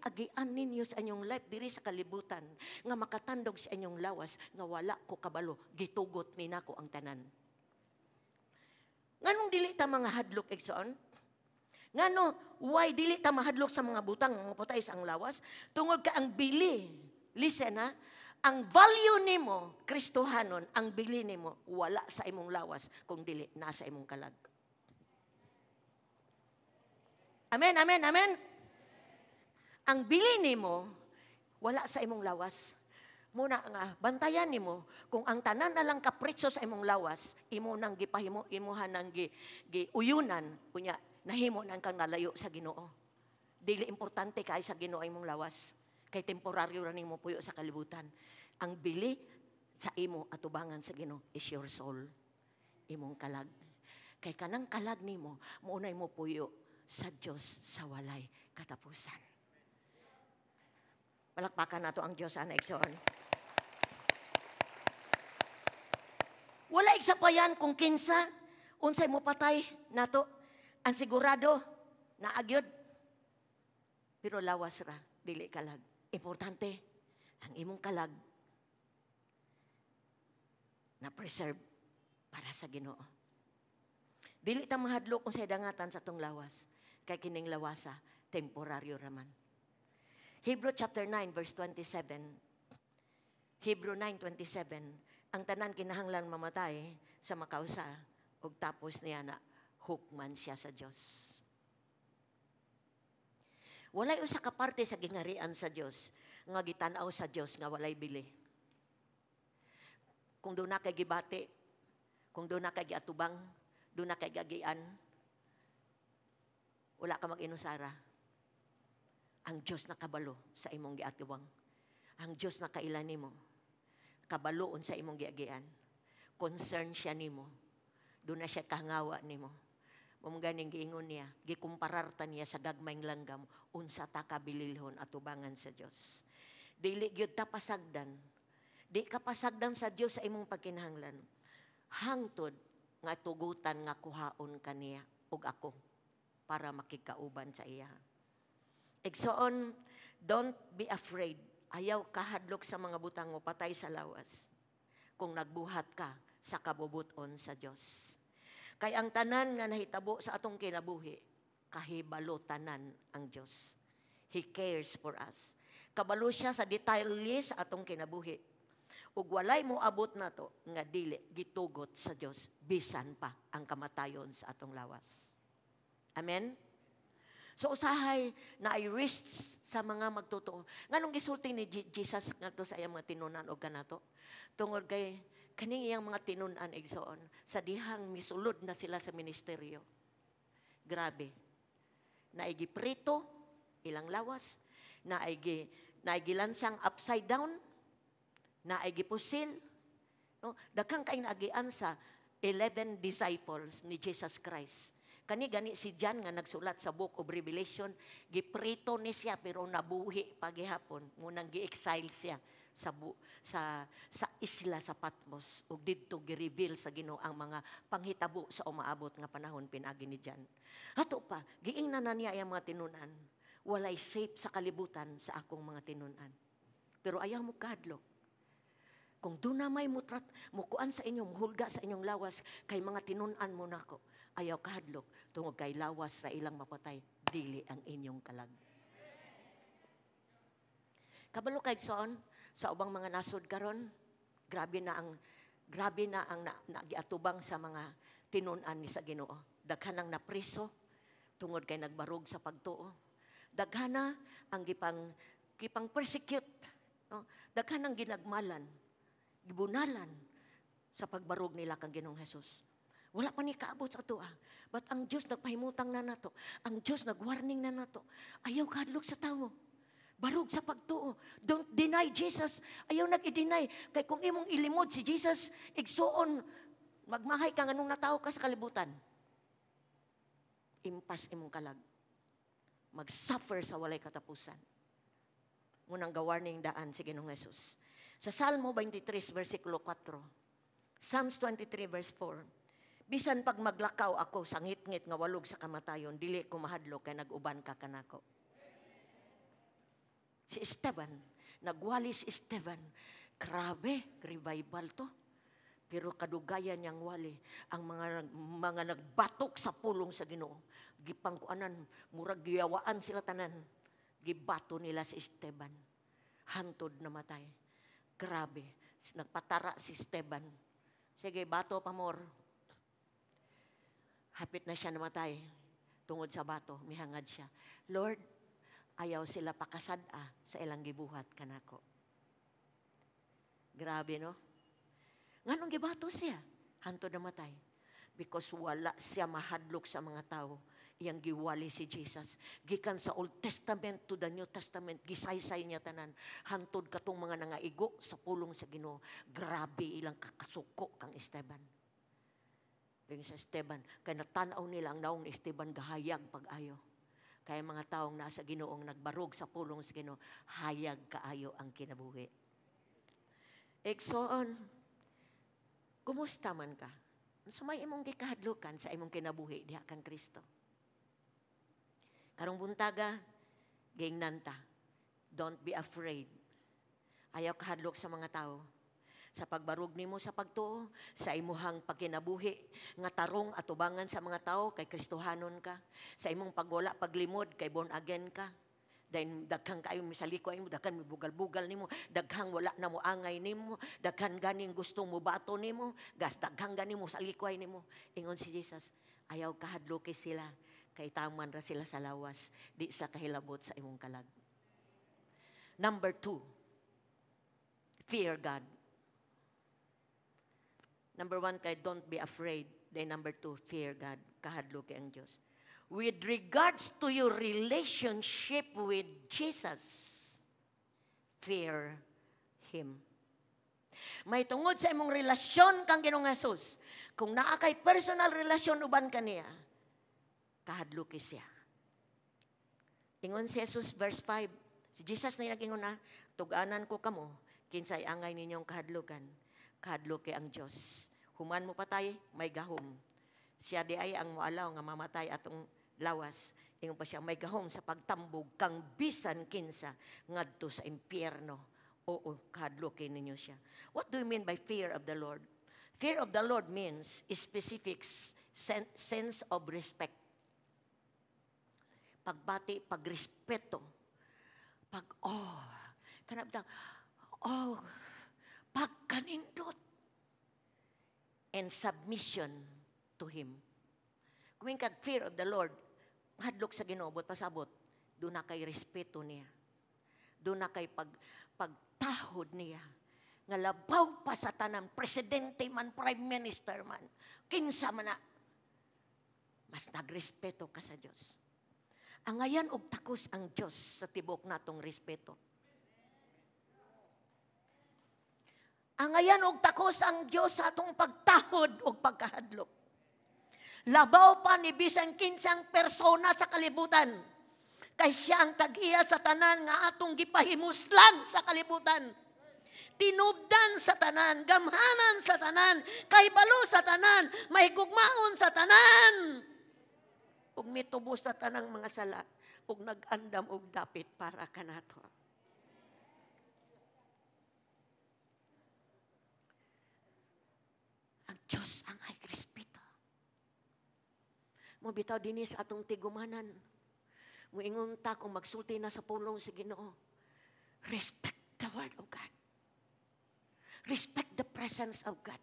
Speaker 7: agian ninyo sa inyong life diri sa kalibutan nga makatandog sa inyong lawas nga wala ko kabalo, gitugot ni nako ang tanan. Nganong dili ta mga hadlok, igsoon? Ngano, why dili ta mahadlok sa mga butang nga mapatay sa ang lawas? Tungod ka ang bili, listen ha, ang value nimo, Kristohanon, ang bili nimo wala sa imong lawas kung dili nasa imong kalag. Amen, amen, amen. Ang bili nimo wala sa imong lawas. Muna nga bantayan nimo kung ang tanan na lang kapritso sa imong lawas, imo nang gipahimo, imuha nang giuyunan, unya nahimo nang kang nalayo sa Ginoo. Dili importante kay sa Ginoo imong lawas. Kay temporaryo ra nimo puyo sa kalibutan. Ang bili sa imo atubangan sa Ginoo is your soul. Imong kalag. Kay kanang kalag nimo, maunay mo puyo sa Dios sa walay katapusan. Palakpakan nato ang Dios, ana, igsoon. Wala igsapayan kung kinsa unsay mo patay nato. Ang sigurado naagyod. Pero lawas ra, dili kalag. Importante ang imong kalag na preserve para sa Ginoo. Dili ta mahadlok kung sa dangatan sa tong lawas, kay kining lawasa temporaryo raman. Hebrew chapter 9 verse 27. Hebrew 9:27, ang tanan kinahanglan mamatay sa makausa ug tapos niya na hukman siya sa Dios. Walay usa ka parte sa gingarian sa Dios nga gitan-aw sa Dios nga walay bili. Kung doon na kay gibati, kung doon na kay giatubang, doon na kay gagian, wala ka mag-inusara. Ang Diyos nakabalo sa imong giatubang. Ang Diyos nakaila nimo. Kabalo sa imong giagian. Concern siya nimo. Doon na siya kahangawa nimo. Mao ganing giingon niya, gikumparar ta niya sa gagmayng langgam, unsa ta kabililhon atubangan sa Dios. Dili gyud ta pasagdan. Di ka pasagdan sa Dios sa imong pagkinahanglan. Hangtod nga tugutan nga kuhaon kaniya ug ako para makigkauban sa iya. Igsoon, don't be afraid. Ayaw kahadlok sa mga butang mo patay sa lawas kung nagbuhat ka sa kabubuton sa Dios. Kay ang tanan nga nahitabo sa atong kinabuhi, kahibalo tanan ang Dios. He cares for us. Kabalo siya sa detalye sa atong kinabuhi. Ug walay mo abot nato nga dili gitugot sa Dios bisan pa ang kamatayon sa atong lawas. Amen? So usahay na ay risks sa mga magtotoo. Nganong gisulti ni Jesus ngadto sa iyang mga tinunan og kanato? Tungod kay kaning iyang mga tinun-an, igsoon, sa dihang misulod na sila sa ministeryo. Grabe. Naay giprito ilang lawas, naay gilansang upside down, naay gipusil. No? Daghang kay naagian sa 11 disciples ni Jesus Christ. Kani gani si John nga nagsulat sa Book of Revelation, giprito ni siya pero nabuhi pagihapon, munang gi-exile siya sa isla sa Patmos ug didto gi-reveal sa Ginoo ang mga panghitabo sa umaabot nga panahon pinagi ni John. Ato pa, giingnan na niya ang mga tinun-an. Walay safe sa kalibutan sa akong mga tinun-an. Pero ayaw mo kahadlok. Kung doon na may mutrat, mukuan sa inyo, muhulga sa inyong lawas, kay mga tinun-an mo nako, ayaw kahadlok, tungod kay lawas sa ilang mapatay, dili ang inyong kalag. Kabalo kay soon, sa ubang mga nasod karon, grabe na ang nagiatubang sa mga tinun-an ni sa Ginoo. Daghan ang napriso tungod kay nagbarog sa pagtuo. Daghan na ang gipang persecute, no? Daghan ang ginagmalan, gibunalan sa pagbarog nila kang Ginoong Hesus. Wala pa ni kaabot sa ato. But ang Dios nagpahimutang na nato. Ang Dios nagwarning na nato. Ayaw kahadlok sa tawo. Barog sa pagtuo. Don't deny Jesus. Ayaw nag-i-deny. Kay kung imong ilimod si Jesus, igsuon, magmahay ka nganong natawo ka sa kalibutan. Impas imong kalag. Mag-suffer sa walay katapusan. Munang ga-warning daan si Ginoong Jesus. Sa Salmo 23, versikulo 4. Psalms 23, verse 4. Bisan pag maglakaw ako sa ngitngit nga walog sa kamatayon, dili ko mahadlok kay nag-uban ka kanako. Si Esteban, nagwali si Esteban. Grabe, revival to. Pero kadugayan niyang wali, ang mga nagbatok sa pulong sa Ginoo. Gipangkuanan, murag giyawaan sila tanan. Gibato nila si Esteban. Hantod namatay. Grabe, nagpatara si Esteban. Sige, bato pa more. Hapit na siya namatay. Tungod sa bato, mihangad siya. Lord, ayaw sila pakasad-a sa ilang gibuhat kanako. Grabe, no? Nganong gibato siya? Hantod namatay. Because wala siya mahadlok sa mga tao. Iyang giwali si Jesus. Gikan sa Old Testament to the New Testament, gisaysay niya tanan. Hantod katong mga nangaigo sa pulong sa Ginoo. Grabe ilang kakasuko kang Esteban. Yung sa Esteban, kay natanaw nila ang naong ni Esteban gahayag pag-ayo. Kaya mga taong nasa Ginoong nagbarog sa pulong sa Ginoo, hayag kaayo ang kinabuhi. Igsoon, kumusta man ka? Sumay imong gikahadlukan sa imong kinabuhi diha kang Kristo. Karong buntaga, giingnan ta. Don't be afraid. Ayaw kahadlok sa mga tao. Sa pagbarog nimo sa pagtuo, sa imuhang pagkinabuhi, nga tarong atubangan sa mga tao, kay Kristohanon ka. Sa imong pagwala, paglimod, kay born again ka. Dahil daghang kayo misaliko mo, daghan mibugal-bugal nimo, daghang wala na mo angay nimo, daghan ganing gusto mo bato nimo, gas daghang gani mo salikway nimo. Ingon si Jesus, ayaw kahadloki sila, kay taman ra sila sa lawas, di sa kahilabot sa imong kalag. Number 2, fear God. Number 1, kay don't be afraid. Then number 2, fear God. Kahadloki ang Diyos. With regards to your relationship with Jesus, fear Him. May tungod sa imong relasyon kang Ginoong Jesus, kung naa kay personal relasyon uban kaniya, kahadloki siya. Ingon si Jesus, verse 5, si Jesus na nag-ingon na, tug-anan ko kamo, kinsay angay ninyong kahadlukan, kahadloki ang Diyos. Human mo patay, may gahom. Siya di ay ang moalaw nga mamatay atong lawas. Ingon pa siya, may gahom sa pagtambog kang bisan kinsa ngadto sa impyerno. Oo, kahadlokin ninyo siya. What do you mean by fear of the Lord? Fear of the Lord means a specific sense of respect. Pagbati, pagrespeto. Pag, oh, kanabdang, oh, pagkanindot. And submission to Him. Kung kag fear of the Lord, hadlok sa Ginoo, but pasabot, doon na kay respeto niya. Doon na kay pagtahod niya. Nga labaw pa sa tanan, presidente man, prime minister man, kinsa man na, mas nagrespeto ka sa Diyos. Angayan og takos ang Diyos sa tibok natong respeto. Angayan og takos ang Diyos sa atong pagtahod og pagkahadlok. Labaw pa ni bisan kinsang persona sa kalibutan. Kay siya ang tag-iya sa tanan nga atong gipahimuslan sa kalibutan. Tinubdan sa tanan, gamhanan sa tanan, kahibalo sa tanan, mahigugmaon sa tanan. Ug mitubos sa tanang mga sala, ug nag-andam og dapit para kanato. Ang Diyos ang ay respeto. Mo bitaw dinhi sa atong tigumanan. Muingon ta kung magsulti na sa pulong sa Ginoo. Respect the word of God. Respect the presence of God.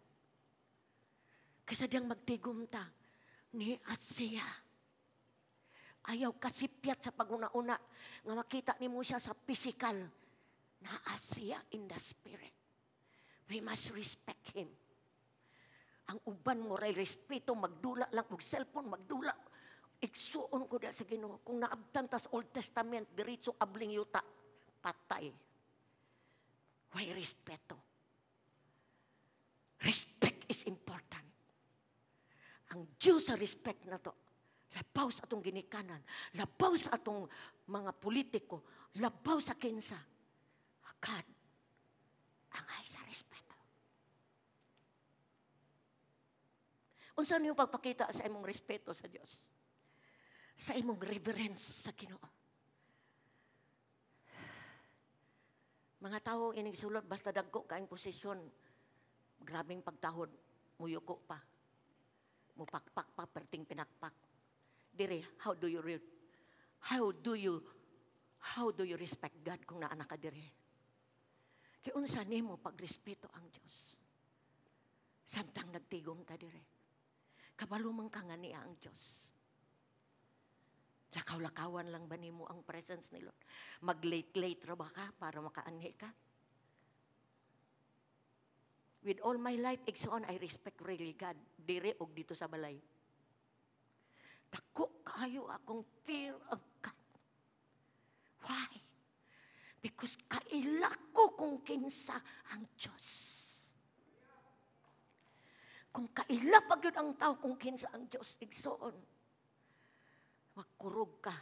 Speaker 7: Kaysa diyang magtigom ta ni Asiya. Ayaw kasipyat sa paguna-una nga makita nimo siya sa physical. Naa siya in the spirit. We must respect Him. Ang uban mo ray respeto, magdula lang og cellphone, magdula. Igsuon ko da sa Ginoo. Kung naabtan tas Old Testament, diretso abling yuta, patay. Why respeto? Respect is important. Ang Diyos sa respect na to, labaw sa atong ginikanan, labaw sa atong mga politiko, labaw sa kinsa. God, angay sa respeto. Unsa niyo pagpakita sa imong respeto sa Dios? Sa imong reverence sa Ginoo. Mga tao inig sulod basta dagko kaayong posisyon, grabing pagtahod, muyuko pa. Mupakpak pa, perting pinakpak. Dire, how do you respect God kung naa na ka dire? Kay unsa nimo pagrespeto ang Dios? Samtang nagtigom ta dire. Kabalo man ka nga niya ang Diyos. Lakaw-lakawan lang ba nimo ang presence ni Lord? Mag-late-late ra ba ka para makaanhi ka? With all my life, igsoon, I respect really God. Dire og dito sa balay. Dako kaayo akong fear of God. Why? Because kaila ko kung kinsa ang Diyos. Kung kaila pa gyud ang tao kung kinsa ang Diyos, igsoon, magkurog ka.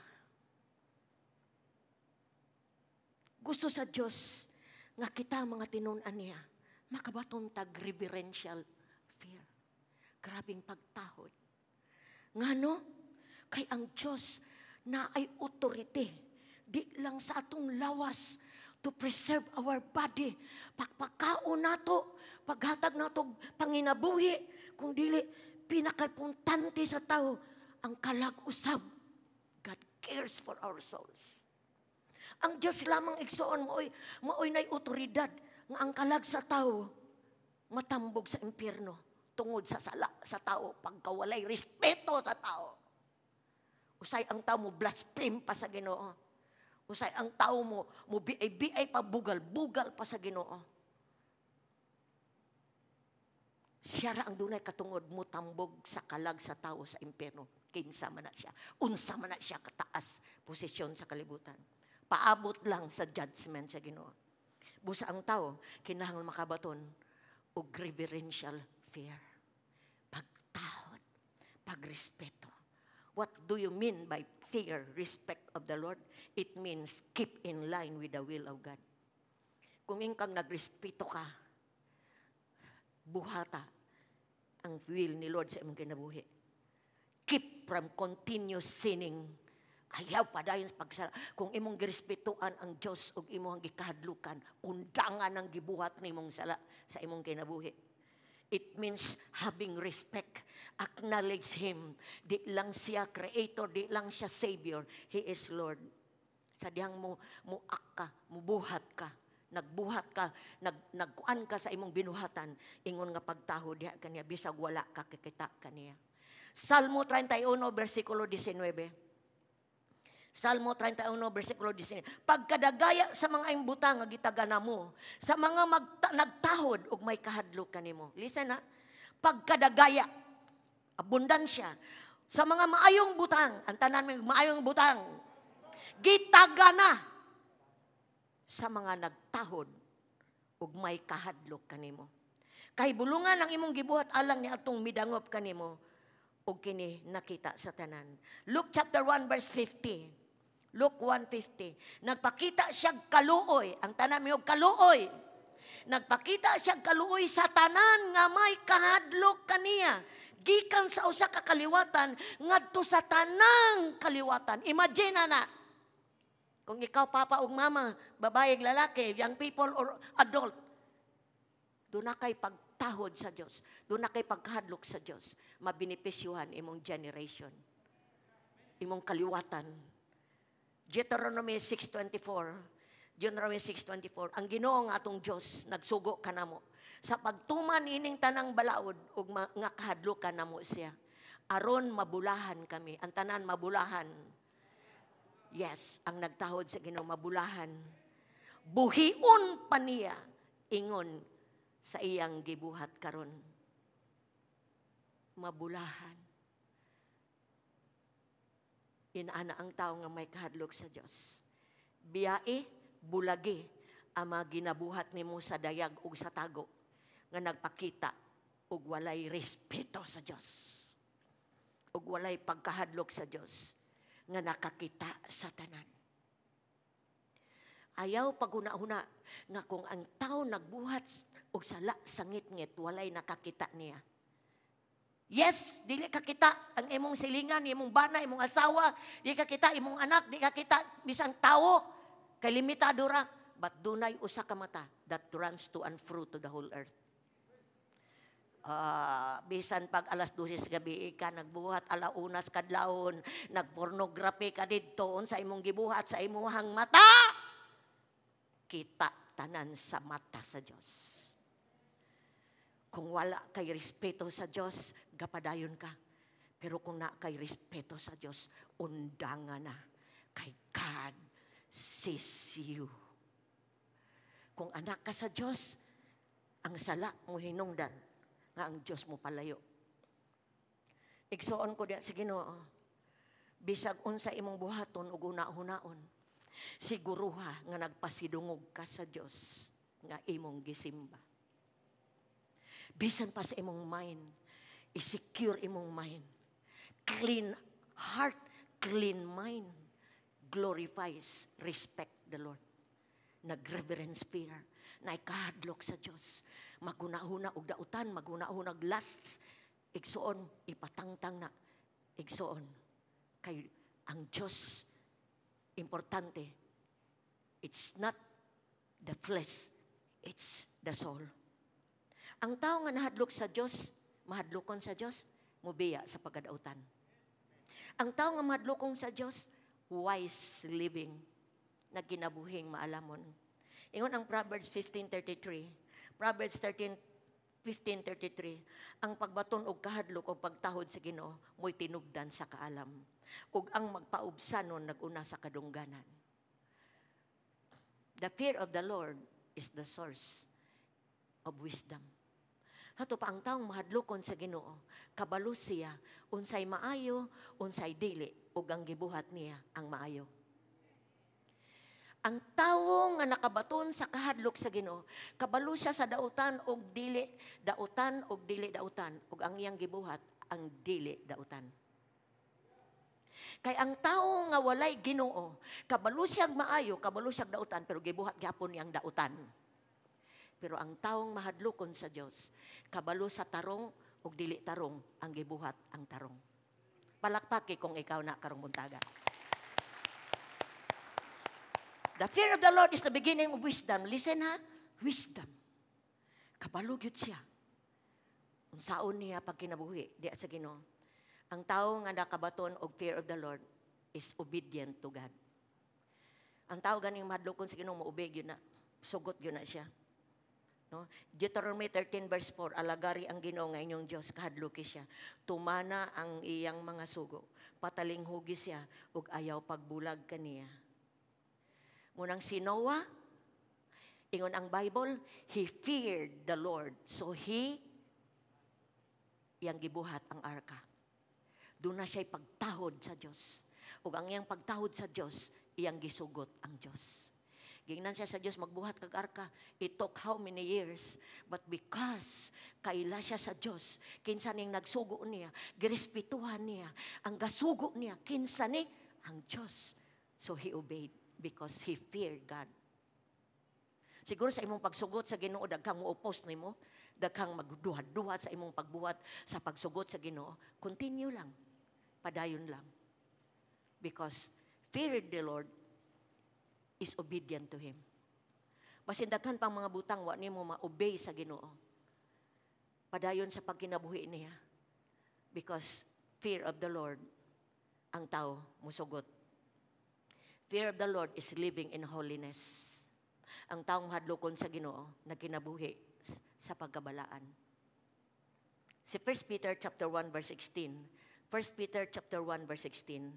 Speaker 7: Gusto sa Diyos nga kita mga tinun-an niya, makabaton tag reverential fear. Grabing pagtahod. Ngano? Kay ang Diyos na ay authority, di lang sa atong lawas, to preserve our body. Pagpakaon nato, paghatag nato panginabuhi, kung dili pinakaimportante sa tao, ang kalag usab. God cares for our souls. Ang Diyos lamang, igsoon, maoy nay otoridad nga ang kalag sa tao matambog sa impyerno tungod sa sala sa tao, pagkawalay respeto sa tao. Usay ang tao mo blaspheme pa sa Ginoo. Usay ang tao mo mo biay-biay pa, bugal-bugal pa sa Ginoo. Siya ra ang dunay katungod mo tambog sa kalag sa tao sa impyerno. Kinsa man na siya, unsa man na siya kataas posisyon sa kalibutan. Paabot lang sa judgment sa Ginoo. Busa ang tao kinahanglan makabaton og reverential fear. Pagtahod, pagrespeto. What do you mean by fear, respect of the Lord? It means keep in line with the will of God. Kung ingkang nagrespeto ka, buhata ang will ni Lord sa imong kinabuhi. Keep from continuous sinning. Ayaw pa dayon sa pagsala. Kung imong girespetuan ang Dios ug imong gikahadlukan, undangan ang gibuhat nimong sala sa imong kinabuhi. It means having respect. Acknowledge Him. Di lang siya creator, di lang siya savior. He is Lord. Sa dihang mo, muak ka, mubuhat ka, nagbuhat ka, nagkuan ka sa imong binuhatan, ingon nga pagtaho diha kaniya, bisag wala ka kikita kaniya. Salmo 31, versikulo 19. Salmo 31, versikulo 19. Pagkadagaya sa mga imbutang nga gitagana mo, sa mga nagtahod ug may kahadlok kanimo. Listen ha. Pagkadagaya, abundansya, sa mga maayong butang, ang tanan may maayong butang, gitagana sa mga nagtahod ug may kahadlok kanimo. Kay bulungan ang imong gibuhat alang ni atong midangop kanimo ug kini nakita sa tanan. Luke chapter 1 verse 50. Luke 1:50. Nagpakita siya kaluoy, ang tanan may kaluoy. Nagpakita siya kaluoy sa tanan nga may kahadlok kaniya. Gikan sa usa ka kaliwatan ngadto sa tanang kaliwatan. Imagine na. Kung ikaw papa ug mama, babae, lalaki, young people or adult, doon na kay pagtahod sa Dios, doon na kay pagkahadlok sa Dios, mabinipisyuhan imong generation, imong kaliwatan. Deuteronomy 6:24. Deuteronomy 6:24. Ang Ginoo nga atong Dios nagsugo kanamo sa pagtuman ining tanang balaod ug nga kahadlukan namo siya. Aron mabulahan kami, ang tanan mabulahan. Yes, ang nagtahod sa Ginoo mabulahan. Buhion pa niya ingon sa iyang gibuhat karon. Mabulahan. Inaana ang tao nga may kahadlok sa Dios. Biyae, bulagi ang mga ginabuhat nimo sa dayag ug sa tago nga nagpakita og walay respeto sa Dios. Ug walay pagkahadlok sa Dios nga nakakita sa tanan. Ayaw paghuna-huna nga kung ang tao nagbuhat og sala sa ngitngit, walay nakakita niya. Yes, dili ka kita ang imong silingan, imong bana, imong asawa, di ka kita imong anak, di ka kita bisang tawo, kay limitado ra, but dunay usa ka mata that runs to and fro to the whole earth. Bisan pag alas 12 sa gabi ka nagbuhat, alaunas kadlawon, nagpornography ka didto unsa imong gibuhat sa imuhang mata, kita tanan sa mata sa Dios. Kung wala kay respeto sa Dios, gapadayon ka. Pero kung na kay respeto sa Dios, undanga na. Kay God sees you. Kung anak ka sa Dios, ang sala mo hinungdan nga ang Dios mo palayo. Igsoon ko diya sa Ginoo. Bisag unsa imong buhaton ug huna-hunaon, siguruha nga nagpasidungog ka sa Dios nga imong gisimba. Bisan pa sa imong mind, i-secure imong mind. Clean heart, clean mind glorifies, respect the Lord. Nag-reverence fear, na ikahadlok sa Dios. Maghuna-huna og dautan, maghuna-huna og lusts, igsuon, ipatangtang na, igsuon. Kay ang Diyos, importante, it's not the flesh, it's the soul. Ang tao nga nahadlok sa Diyos, mahadlokon sa Diyos, mubiya sa pagkadautan. Ang tao nga mahadlokon sa Diyos, wise living, na kinabuhing maalamon. Ingon ang Proverbs 15:33. Proverbs 13 15:33, ang pagbaton og kahadlok og pagtahod sa Ginoo mo'y tinubdan sa kaalam, ug ang magpaubsanon naguna sa kadungganan. The fear of the Lord is the source of wisdom. Hato pa ang taong mahadlokon sa Ginoo, kabalo siya unsay maayo, unsay dili, ug ang gibuhat niya ang maayo. Ang tawo nga nakabaton sa kahadlok sa Ginoo, kabalo siya sa dautan og dili dautan og dili dautan, ug ang iyang gibuhat ang dili dautan. Kay ang tawo nga walay Ginoo, kabalo siyang maayo, kabalo siyang dautan, pero gibuhat gyapon niyang dautan. Pero ang taong mahadlokon sa Dios, kabalo sa tarong ug dili tarong, ang gibuhat ang tarong. Palakpaki kung ikaw na karong buntaga. The fear of the Lord is the beginning of wisdom. Listen ha, wisdom. Kabalo gyud siya. Unsaon niya pag kinabuhi di sa Ginoo. Ang tao nga nakabaton og fear of the Lord is obedient to God. Ang tao ganing mahadlokon sa Ginoo, mo-obey gyud na. Sugot gyud na siya. No? Deuteronomy 13 verse 4, alagari ang Ginoo nga inyong Dios, kahadluki siya. Tumana ang iyang mga sugo. Patalinghugi siya ug ayaw pagbulag kaniya. Munang si Noah, ingon ang Bible, he feared the Lord. So he, iyang gibuhat ang arka. Doon na siya'y pagtahod sa Diyos. Ug ang iyang pagtahod sa Diyos, iyang gisugot ang Diyos. Gingnan siya sa Diyos, magbuhat kag arka. It took how many years? But because kaila siya sa Diyos, kinsa ning nagsugo niya, girespetuhan niya, ang gasugo niya, kinsa ni ang Diyos. So he obeyed because he feared God. Siguro sa imong pagsugot sa Ginoo, daghang mo-oppose nimo, daghang magduhat-duhat sa imong pagbuhat sa pagsugot sa Ginoo. Continue lang. Padayon lang. Because fear the Lord is obedient to Him. Basin daghan pang mga butang wa nimo ma-obey sa Ginoo. Padayon sa pagkinabuhi niya. Because fear of the Lord, ang tao musugot. Fear of the Lord is living in holiness. Ang taong hadlokon sa Ginoo, nagkinabuhi sa pagkabalaan. Si 1 Peter chapter 1 verse 16. 1 Peter chapter 1 verse 16.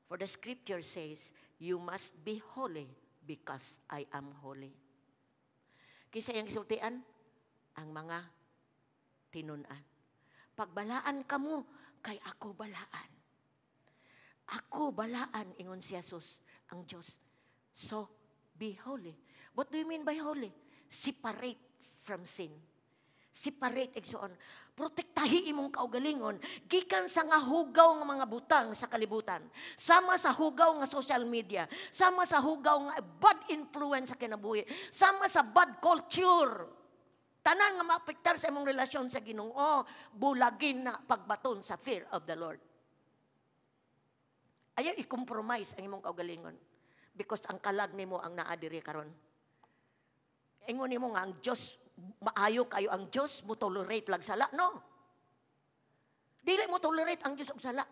Speaker 7: For the scripture says, you must be holy because I am holy. Kinsa iyang gisultian? Ang mga tinun-an. Pagbalaan kamo, kay ako balaan. Ako balaan, ingon si Jesus, ang Diyos. So, be holy. What do you mean by holy? Separate from sin. Separate, igsoon. Protektahi imong kaugalingon gikan sa nga hugaw nga mga butang sa kalibutan. Sama sa hugaw nga social media, sama sa hugaw nga bad influence sa kinabuhi, sama sa bad culture. Tanan nga maapektar sa imong relasyon sa Ginoo, bulagin na pagbaton sa fear of the Lord. Ayaw i-compromise ang imong kaugalingon because ang kalag nimo ang naa diri karon. Ingon nimo nga ang Dios maayo kayo, ang Dios mo tolerate lag sala. No. Dili mo tolerate ang Dios og sala.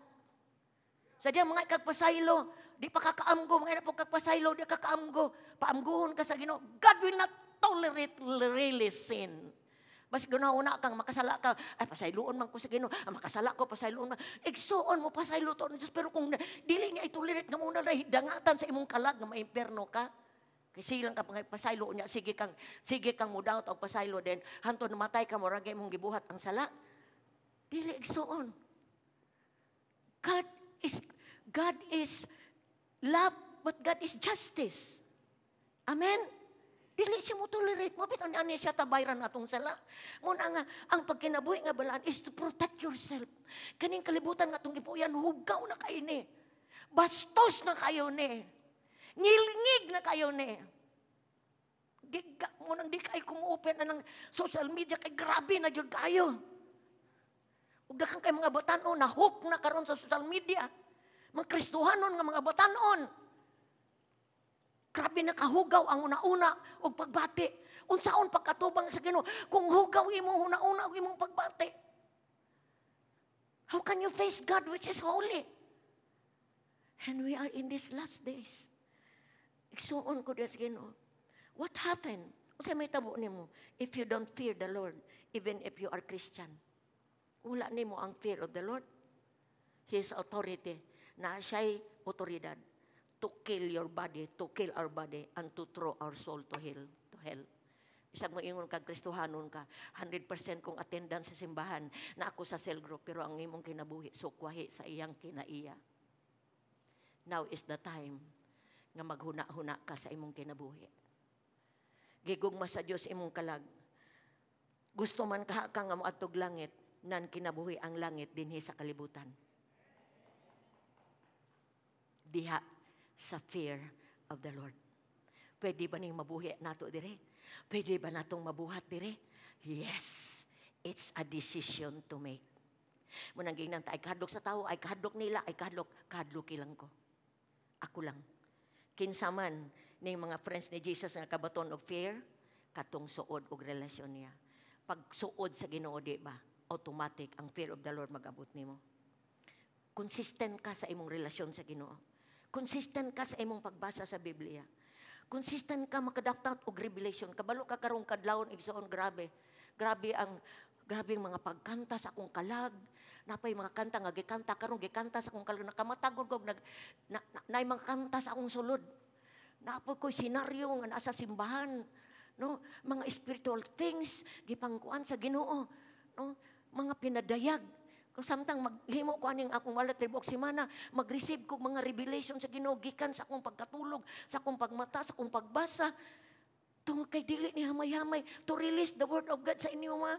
Speaker 7: Sa diya mga ikagpasaylo, di pa kakaamgo, mga ina po kagpasaylo, di kakaamgo, paamguhon ka sa Ginoo. God will not tolerate really sin. Basig doon una kang makasala ka, ay pasayloon man ko sa Ginoo, ah, makasala ko, pasayloon man. Igsuon mo, pasaylo to ng Diyos. Pero kung dili niya itolerate nga muna dahil dangatan sa imong kalag nga maimpierno ka. Kay silang ka pasaylo niya, sige kang mudaot og pasaylo din, hantod namatay ka murag imong gibuhat ang sala. Dili igsuon. God is God is love, but God is justice. Amen? Dili siya mo tolerate mo. Bitaw ani siya tabayran atong sala. Muna nga, ang pagkinabuhi nga balaan is to protect yourself. Kaning kalibutan nga atong gipuyan, hugaw na kayo ni. Bastos na kayo ni. Ngilngig na kayo ni. Di, mo nang di kay kumu-open na ng social media kay grabe na jud kayo. Ug daghan kay mga batanon na hook na karon sa social media. Mga Kristohanon nga mga batanon. Grabe na kahugaw ang una-una og pagbati. Unsaon pagkatubang sa Ginoo kung hugaw imong una-una og imong pagbati? How can you face God which is holy? And we are in these last days. Igsuon ko sa Ginoo. What happened? Unsa may tabo nimo if you don't fear the Lord, even if you are Christian? Wala nimo ang fear of the Lord. His authority, na siya'y otoridad to kill your body, to kill our body, and to throw our soul to hell. To hell. Bisag moingon ka, Kristohanon ka, 100% kong attendance sa simbahan, na ako sa cell group, pero ang imong kinabuhi, sukwahi sa iyang kinaiya. Now is the time nga maghuna-huna ka sa imong kinabuhi. Gigugma sa Dios imong kalag. Gusto man ka ka nga moadtog langit, nan kinabuhi ang langit dinhi sa kalibutan. Diha sa fear of the Lord. Pwede ba ning mabuhi nato dire? Pwede ba natong mabuhat dire? Yes. It's a decision to make. Munang giingnan ta, ay kahadlok sa tao, ay kahadlok nila, ay kahadlok, kahadloki lang ko. Ako lang. Kinsa man ning mga friends ni Jesus nga kabaton og fear, katong suod og relasyon niya. Pag suod sa Ginoo, di ba? Automatic ang fear of the Lord mag-abot nimo. Consistent ka sa imong relasyon sa Ginoo. Consistent ka sa imong pagbasa sa Biblia. Consistent ka makadaptat og revelation. Kabalo ka karong kadlawon, igsoon, grabe. Grabe ang mga pagkanta sa akong kalag. Napay mga kanta nga gikanta karon, gikanta sa akong kalag, nakamatagod ko nag na, na, naay mga kanta sa akong sulod. Napoy ko'y senaryo nga nasa simbahan, no? Mga spiritual things gipangkuan sa Ginoo, no? Mga pinadayag. Kung samtang maghimo ko aning akong wallet tibuok semana, mag-receive ko mga revelation sa Ginoo gikan sa akong pagkatulog, sa akong pagmata, sa akong pagbasa. Tungod kay dili ni hamay-hamay to release the word of God sa inyo ma.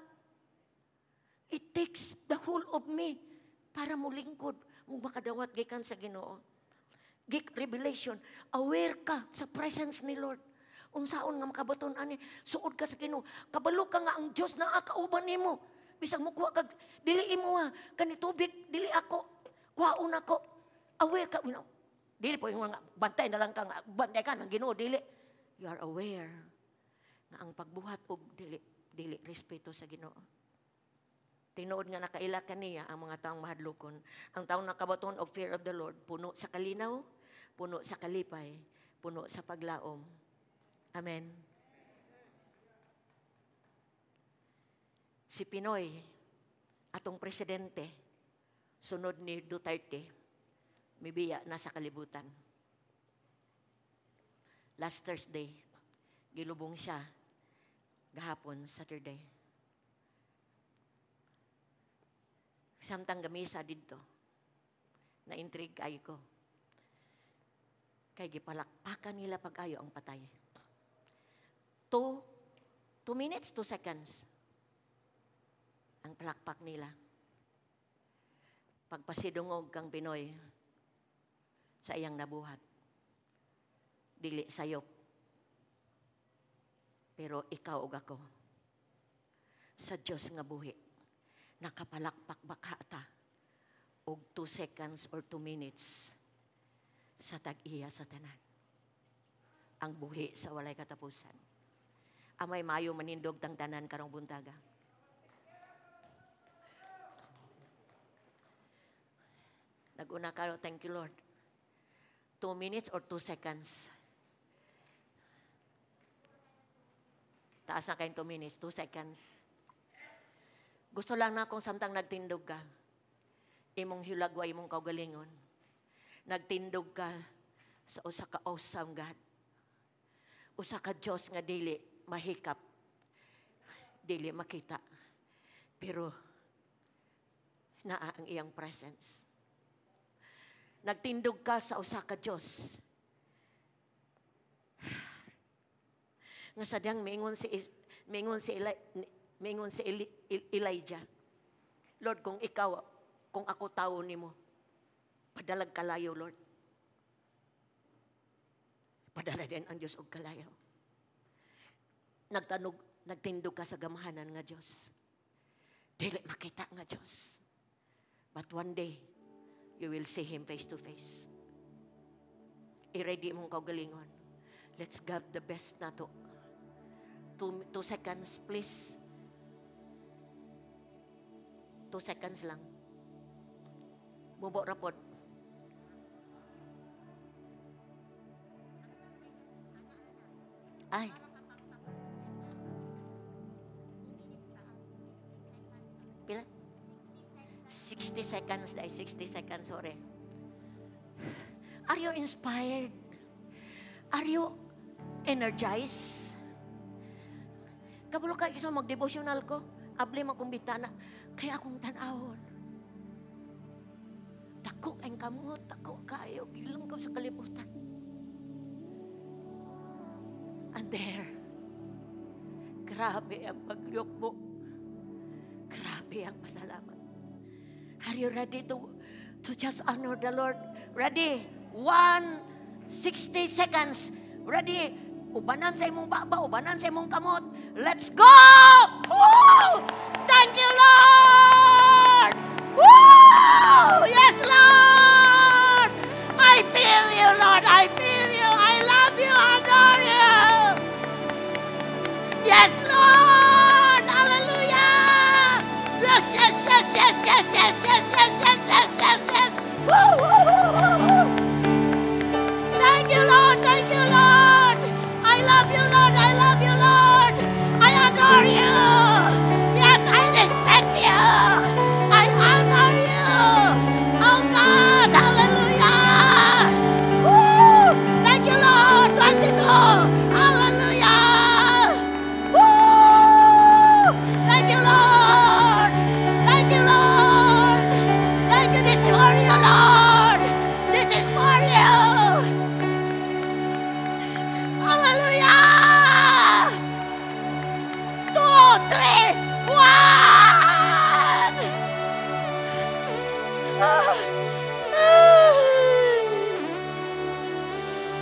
Speaker 7: It takes the whole of me para mulingkod, mo makadawat gikan sa Ginoo. Gik revelation, aware ka sa presence ni Lord. Unsaon nga makabaton ani, suod ka sa Ginoo. Kabalo ka nga ang Dios naa kauban nimo. Bisag mo kuha kag dili imo ha, kani tubig dili ako, kuhaon ako. Aware ka, you know. Dili po yung nga bantay na lang ka nga bantay ka ng Ginoo, dili. You are aware nga ang pagbuhat og dili dili respeto sa Ginoo. Tinuod nga nakaila kaniya ang mga taong mahadlokon. Ang taong nakabaton og fear of the Lord, puno sa kalinaw, puno sa kalipay, puno sa paglaom. Amen. Si Pinoy, atong presidente, sunod ni Duterte, mibiya na sa kalibutan. Last Thursday, gilubong siya, gahapon, Saturday. Samtang gamisa didto, na-intrigue kayo ko. Kay gipalakpakan nila pag-ayo ang patay. 2 minutes, 2 seconds. Ang palakpak nila. Pagpasidungog kang Pinoy sa iyang nabuhat. Dili sayop. Pero ikaw ug ako, sa Dios nga buhi, nakapalakpak baka ta og 2 seconds or 2 minutes sa tag-iya sa tanan? Ang buhi sa walay katapusan. Amay mayo manindog tang tanan karong buntaga. Naguna ka, thank you, Lord. 2 minutes or 2 seconds. Taas na kayong 2 minutes, 2 seconds. Gusto lang na kung samtang nagtindog ka, imong hilagwa, imong kaugalingon. Nagtindog ka sa usa ka awesome God. Usa ka Dios nga dili mahikap, dili makita. Pero naa ang iyang presence. Nagtindog ka sa usa ka Dios. Nga sadyang mingon si Elijah. Lord, kung ikaw, kung ako tao nimo, padalag kalayo, Lord. Padala din ang Diyos og kalayo. Nagtindog ka sa gamahanan nga Diyos. Dili makita nga Diyos. But one day, you will see Him face to face. I-ready mong kaugalingon. Let's grab the best nato. 2 seconds, please. 2 seconds lang. Mubo rapod. Ay. Pila? 60 seconds, dahil 60 seconds, sorry. Are you inspired? Are you energized? Kabulo ka, iso mag-devotional ko. Abli man kong bintana. Kaya akong tan-awon. Dako ang kamot, dako kayo. Gilong ko sa kalibutan. And there, grabe ang pagliyok mo. Grabe ang pasalamat. Are you ready to just honor the Lord? Ready? 160 seconds. Ready? Ubanan sa imong baba, ubanan sa imong kamot. Let's go! Woo! Thank you, Lord! Woo! Yes, Lord! I feel you, Lord. I feel you. I love you. I adore you. Yes, Lord! Hallelujah! Yes, yes, yes, yes, yes, yes, yes, yes, yes, yes, yes, yes. Woo, woo, woo, woo, woo. Thank you, Lord. Thank you, Lord. I love you, Lord. I love you, Lord. I adore you. Yes, I respect you. I honor you. Oh, God. Hallelujah. Woo! Thank you, Lord. 22. Hallelujah. Woo! Thank you, Lord. Thank you, Lord. Thank you. This is for you, Lord. This is for you. Hallelujah! 2, 3, 1!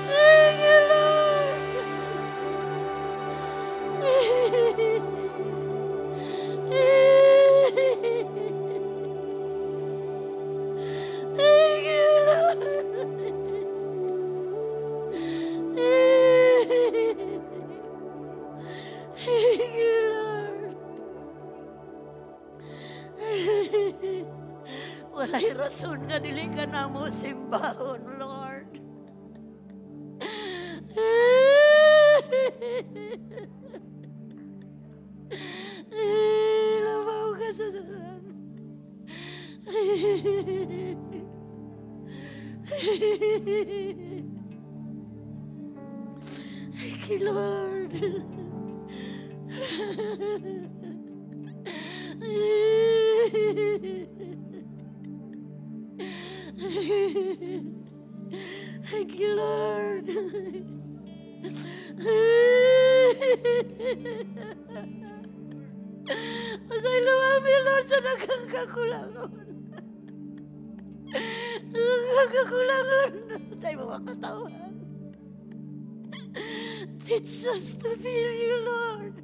Speaker 7: Thank you, Lord. Thank you, Lord. Thank you, Lord. Walay rason nga dili ka namo simbahon, Lord. Labaw ka sa tanan. Thank you, Lord. Thank you, Lord. Pasaylo kami, Lord, sa daghang kakulangon. Daghang kakulangon sa imong mga katawan. Teach us to fear you, Lord.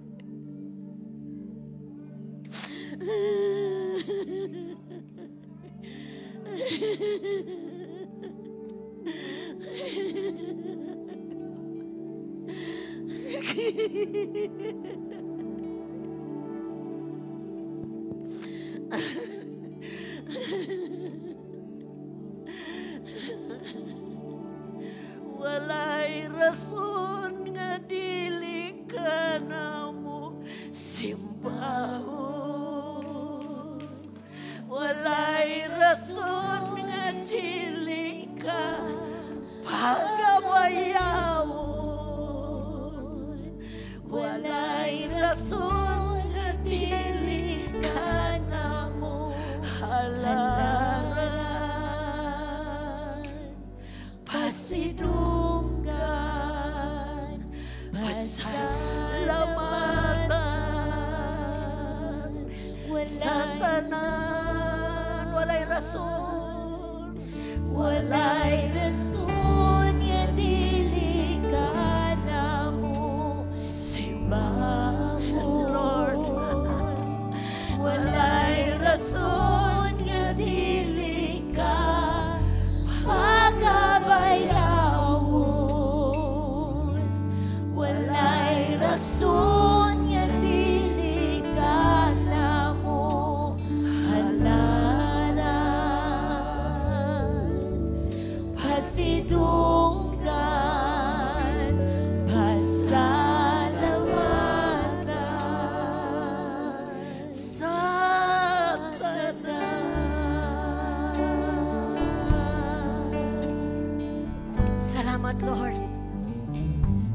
Speaker 7: Walay rason nga dili ka namo simbahon. Walay rason nga dili ka pagabayawon. Walay rason nga dili ka namo halaran.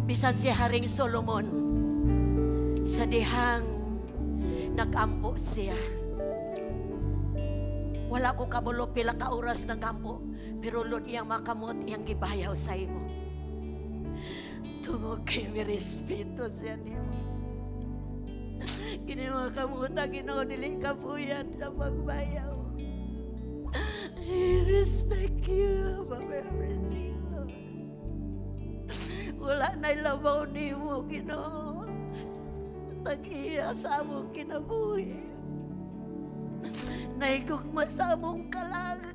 Speaker 7: Bisan si Haring Solomon, sa dihang nag-ampo siya. Wala ko kabulo pila ka oras nag-ampo, pero Lord, iyang makamot, iyang gibayaw sa imo. Tungod kay may respeto siya nimo. Kini mga kamuta, Ginoo, dili ka puyan sa pagbayaw. I respect you above everything, Lord. Wala na'y labaw nimo, Ginoo. Tag-iya sa among kinabuhi. Nahigugma sa among kalag.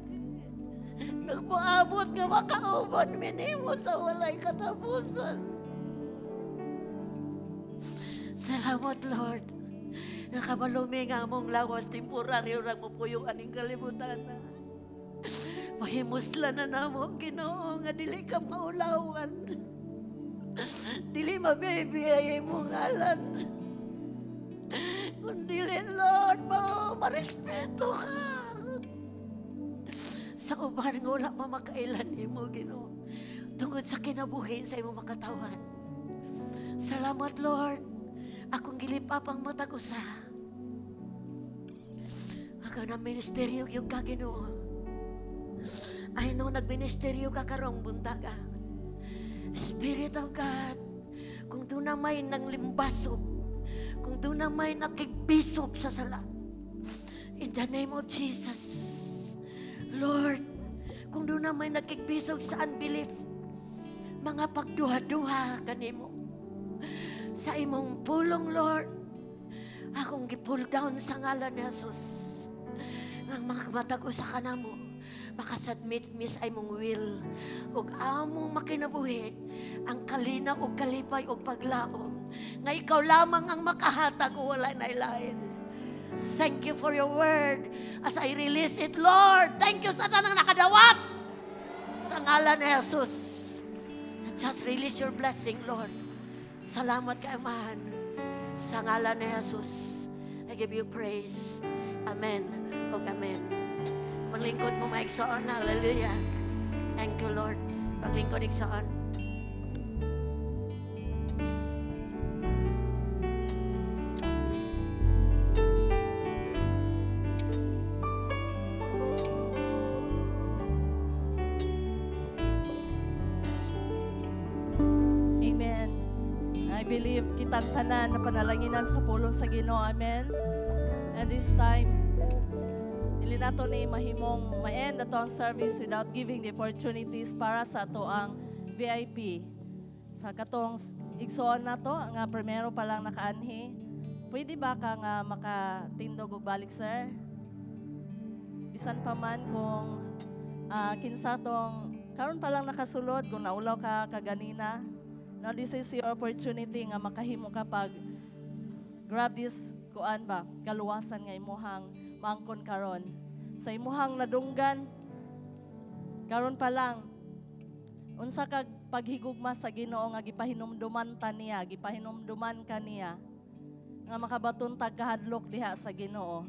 Speaker 7: Nagpaabot nga makauban mi nimo sa walay katapusan. Salamat, Lord. Nakabalo mi nga among lawas temporaryo ra mopuyo aning kalibutan. Pahimusla na namo, Ginoo, nga dili ka maulawan. Dili mababy ay imong ngalan. Kung dili, Lord, marespeto ka. Sa uban nga wala pa makailan nimo, Ginoo, tungod sa kinabuhi sa imong makatawan. Salamat, Lord. Akong gilipap ang matag usa. Ako na ministeryo yung ka, Ginoo. I know nagministeryo ka karong buntaga. Spirit of God, kung doon na may nanglimbasog, kung doon na may nakigbisog sa sala, in the name of Jesus, Lord, kung doon na may nakigbisog sa unbelief, mga pagduha-duha kanimo, sa imong pulong, Lord, akong gi-pull down sa ngalan ni Jesus. Ang mga matag usa ka namo, makasubmit mi sa imong will, ug among makinabuhi ang kalinaw ug kalipay ug paglaom nga ikaw lamang ang makahatag o wala na ilain. Thank you for your word as I release it, Lord. Thank you sa tanang nakadawat sa ngalan ni Jesus. Just release your blessing, Lord. Salamat kay Amahan. Sa ngalan ni Jesus, I give you praise. Amen. Ug amen. Paglingkod mo, maigsoon. Hallelujah. Thank you, Lord. Paglingkod, igsoon.
Speaker 5: Amen. I believe kitang tanan na panalanginan sa pulong sa Ginoo. Amen. And this time, dili nato ni mahimong ma-end ato ang service without giving the opportunities para sa ato ang VIP. Sa katong igsoon nato nga primero pa lang nakaanhi, pwede ba ka nga makatindog og balik, sir? Bisan pa man kung kinsa tong karon pa lang nakasulod, kung naulaw ka kaganina. Now this is your opportunity nga makahimo ka pag grab this kuan ba, kaluwasan nga imuhang maangkon karon. Sa imuhang nadunggan karon pa lang, unsa kag paghigugma sa Ginoo nga gipahinumduman ta niya, gipahinumduman ka niya nga makabaton tag kahadlok diha sa Ginoo.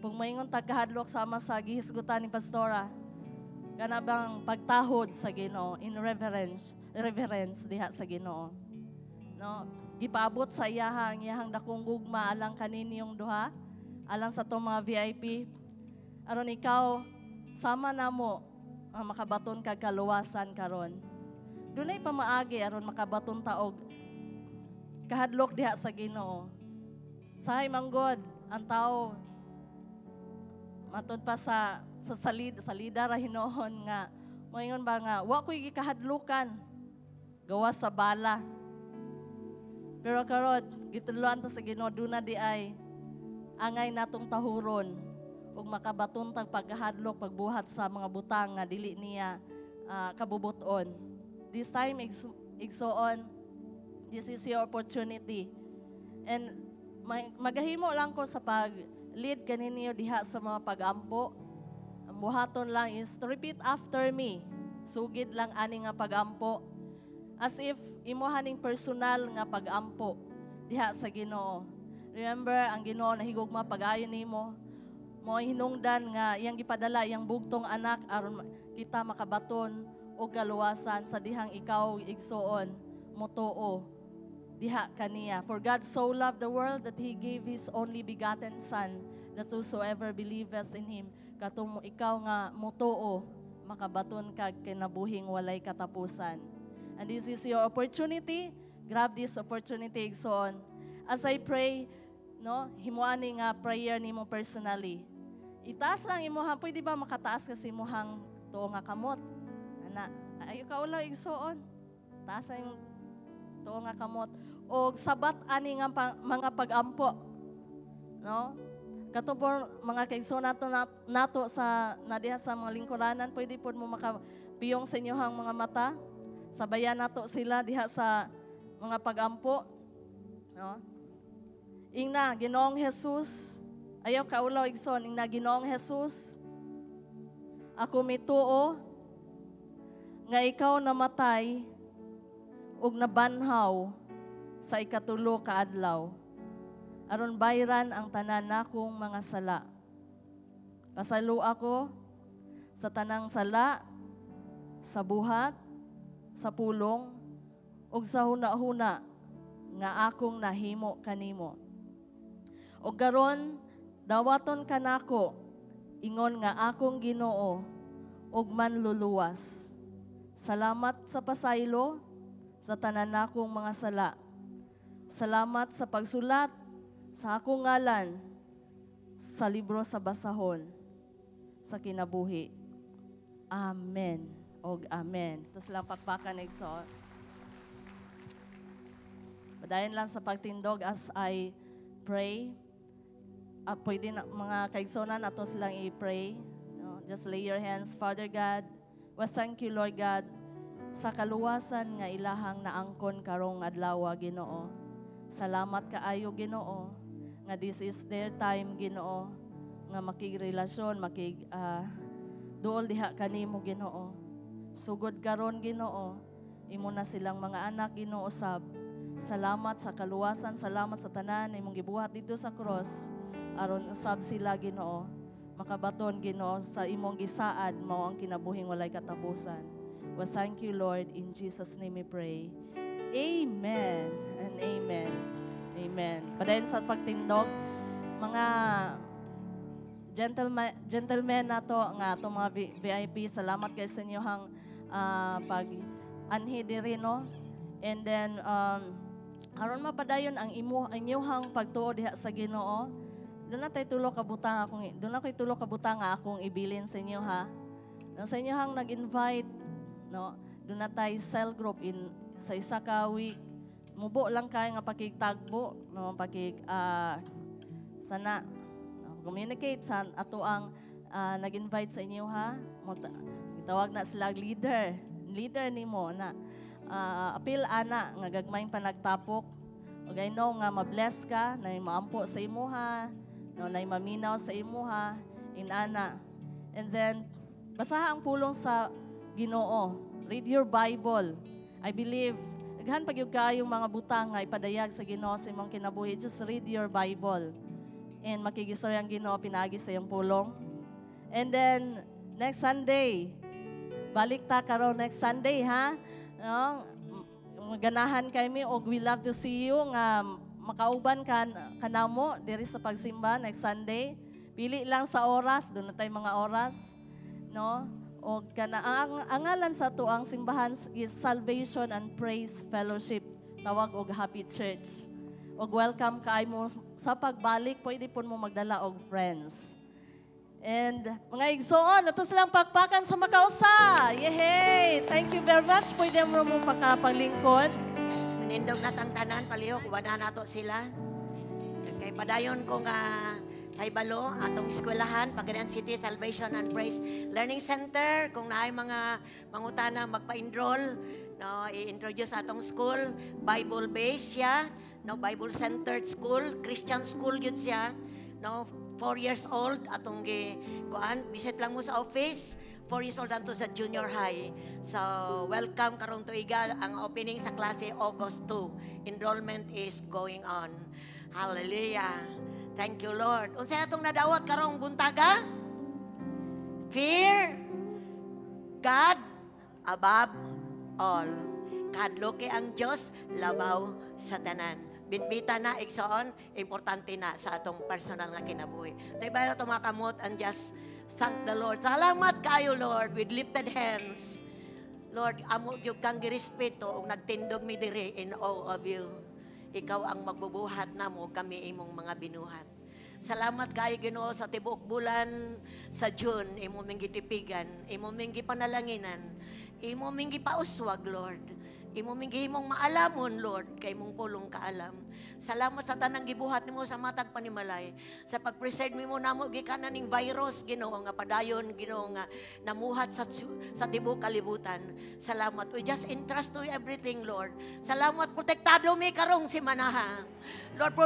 Speaker 5: Pug maingon tag kahadlok sama sa gihisgutan ni pastora, kana bang pagtahod sa Ginoo in reverence, reverence diha sa Ginoo. No, gipaabot sa iyaha ang iyahang dakong gugma alang kaninyong duha, alang sa tong mga VIP. Aron ikaw sama namo ang makabaton kag kaluwasan karon. Dunay pamaagi aron makabaton ta og kahadlok diha sa Ginoo. Sahay manggod ang tao matud pa sa salida ra hinuon nga moingon ba nga wa koy gikahadlukan gawas sa bala. Pero karon gitudloan ta sa Ginoo, duna di ay angay natong tahuron ug makabaton tag pagkahadlok pagbuhat sa mga butang nga dili niya kabubuton. This time igsoon, this is your opportunity. And magahimo lang ko sa pag-lead kaninyo diha sa mga pag-ampo. Ang buhaton lang is to repeat after me. Sugid lang ani nga pag-ampo. As if imo haning personal nga pag-ampo diha sa Ginoo. Remember, ang Ginoo nahigugma pag-ayo nimo. Mo hinungdan nga iyang gipadala iyang bugtong anak aron kita makabaton og kaluwasan sa dihang ikaw igsoon. Motuo diha kaniya. For God so loved the world that He gave His only begotten Son, that whosoever believeth in Him, katong ikaw nga motuo, makabaton kag kinabuhing walay katapusan. And this is your opportunity. Grab this opportunity, igsoon. As I pray, no, himuan ni nga prayer nimo personally. Itaas lang imuhang, pwede ba makataas kasi imuhang tuo nga kamot? Ana, ayo ka ulaw, igsoon. Taas ang imong tuo nga kamot. O sabat ani nga mga pag-ampo. No? Kato po mga kaigsoon nato nato sa nadiha sa mga lingkuranan, pwede po mo makapiyong sa inyohang mga mata. Sabayan nato sila diha sa mga pag-ampo. No? Ingna, Ginoong Jesus, ayaw kaulaw, igsoon, ingna, "Ginoong Jesus, ako mituo nga ikaw namatay ug nabanhaw sa ikatulo ka adlaw aron bayran ang tanan nakong mga sala. Pasaylo ako sa tanang sala, sa buhat, sa pulong, ug sa huna-huna nga akong nahimo kanimo. Ug karon dawaton kanako ingon nga akong Ginoo ug manluluwas. Salamat sa pasaylo sa tanan nakong mga sala. Salamat sa pagsulat sa akong ngalan sa libro sa basahon sa kinabuhi. Amen. Og amen." Ito silang pakpakan, igsoon. Padayon lang sa pagtindog as I pray. Pwede na, mga kaigsonan, ato silang i-pray. No? Just lay your hands. Father God, we thank you, Lord God, sa kaluwasan nga ilahang naangkon karong adlaw, Ginoo. Salamat kaayo, Ginoo, nga this is their time, Ginoo, nga makigrelasyon, makig duol diha kanimo, Ginoo. Sugod karon, Ginoo, imo na silang mga anak, Ginoo sab. Salamat sa kaluwasan, salamat sa tanan imong gibuhat dito sa cross aron usab sila, Ginoo, makabaton, Ginoo, sa imong gisaad mao ang kinabuhing walay katapusan. Well, thank you, Lord. In Jesus' name we pray. Amen and amen. Amen. Padayon sa pagtindog, mga gentlemen, gentlemen nato nga atong mga VIP, salamat kay sa inyohang pag anhi diri, no. And then aron mapadayon ang imo inyuhang pagtuo diha sa Ginoo, duna koy tulo ka butang nga akong ibilin sa inyo ha. No, sa inyohang nag-invite, no, duna tay cell group in sa isa ka week. Mubo lang kay nga pakigtagbo, no, pakig sana no, communicate sa ato ang nag-invite sa inyo ha. Gitawag na sila leader. Leader nimo na apil ana nga gagmayng panagtapok. Ug I know nga ma-bless ka, na maampo sa imuha, no, na maminaw sa imuha inana. And then basaha ang pulong sa Ginoo. Read your Bible. I believe daghan pag gyud kaayong mga butang nga ipadayag sa Ginoo sa imong kinabuhi. Just read your Bible. And makigistorya ang Ginoo pinaagi sa iyong pulong. And then next Sunday, balik ta karon next Sunday ha. No? Ganahan kami og we love to see you nga makauban ka kanamo diri sa pagsimba next Sunday. Pili lang sa oras, duna tay mga oras, no? Og kana ang ngalan sa ato ang simbahan is Salvation and Praise Fellowship, tawag og Happy Church. Og welcome kay mo sa pagbalik, pwede pud mo magdala og friends. And mga igsoon, ato silang pakpakan sa makausa. Yehey! Thank you very much. Pwede mo mo pakapaglingkod.
Speaker 7: Manindog na tang tanan palihog, wala nato sila. Kay padayon ko nga kahibalo atong eskwelahan, Pagadian City Salvation and Praise Learning Center, kung naay mga mangutana magpa-enroll, no, i-introduce atong school, Bible based siya, no, Bible centered school, Christian school yun siya, no, 4 years old atong gi kuan, visit lang mo sa office. 4 years old anto sa junior high. So, welcome karong tuiga. Ang opening sa klase August 2. Enrollment is going on. Hallelujah. Thank you, Lord. Unsa atong nadawat karong buntaga? Fear God above all. Kahadlok ang Dios labaw sa tanan. Bitbita na, igsoon, importante na sa atong personal nga kinabuhi. Tayo ba na tumakamot and just thank the Lord. Salamat kayo, Lord, with lifted hands. Lord, amo gyud kang girespeto ug nagtindog mi diri in awe of you. Ikaw ang magbubuhat namo, kami imong mga binuhat. Salamat kayo, Ginoo, sa tibuok bulan sa June, imo ming gitipigan, imo ming gipanalanginan, imo ming gipauswag, Lord. Imo ming gihimong maalamon, Lord, kay imong pulong kaalam. Salamat sa tanang gibuhat nimo sa matag panimalay. Sa pag-preserve nimo namo gikan ning virus, Ginoo, nga padayon, Ginoo, nga namuhat sa tibuok kalibutan. Salamat. We just entrust to you everything, Lord. Salamat, protektado mi karong simanaha. Lord,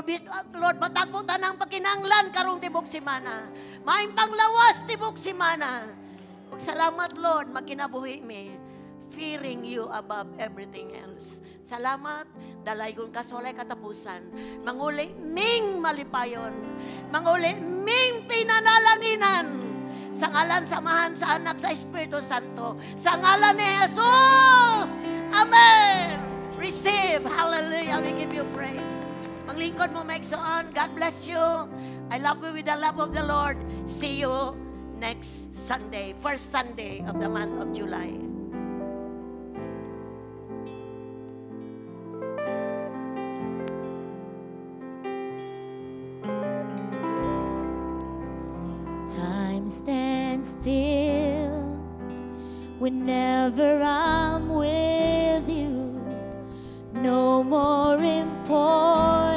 Speaker 7: Lord, matagbo tanang pagkinanglan karong tibok simana. Maayong panglawas tibok simana. Ug salamat, Lord, magkinabuhi mi, fearing you above everything else. Salamat, dalaygon ka sa walay katapusan. Manguli ming malipayon. Manguli ming pinanalanginan. Sa ngalan sa Amahan, sa Anak, sa Espiritu Santo. Sa ngalan ni Jesus. Amen. Receive. Hallelujah. We give you praise. Maglingkod mo, mga igsoon. God bless you. I love you with the love of the Lord. See you next Sunday, first Sunday of the month of July.
Speaker 4: Time stands still whenever I'm with you. No more important.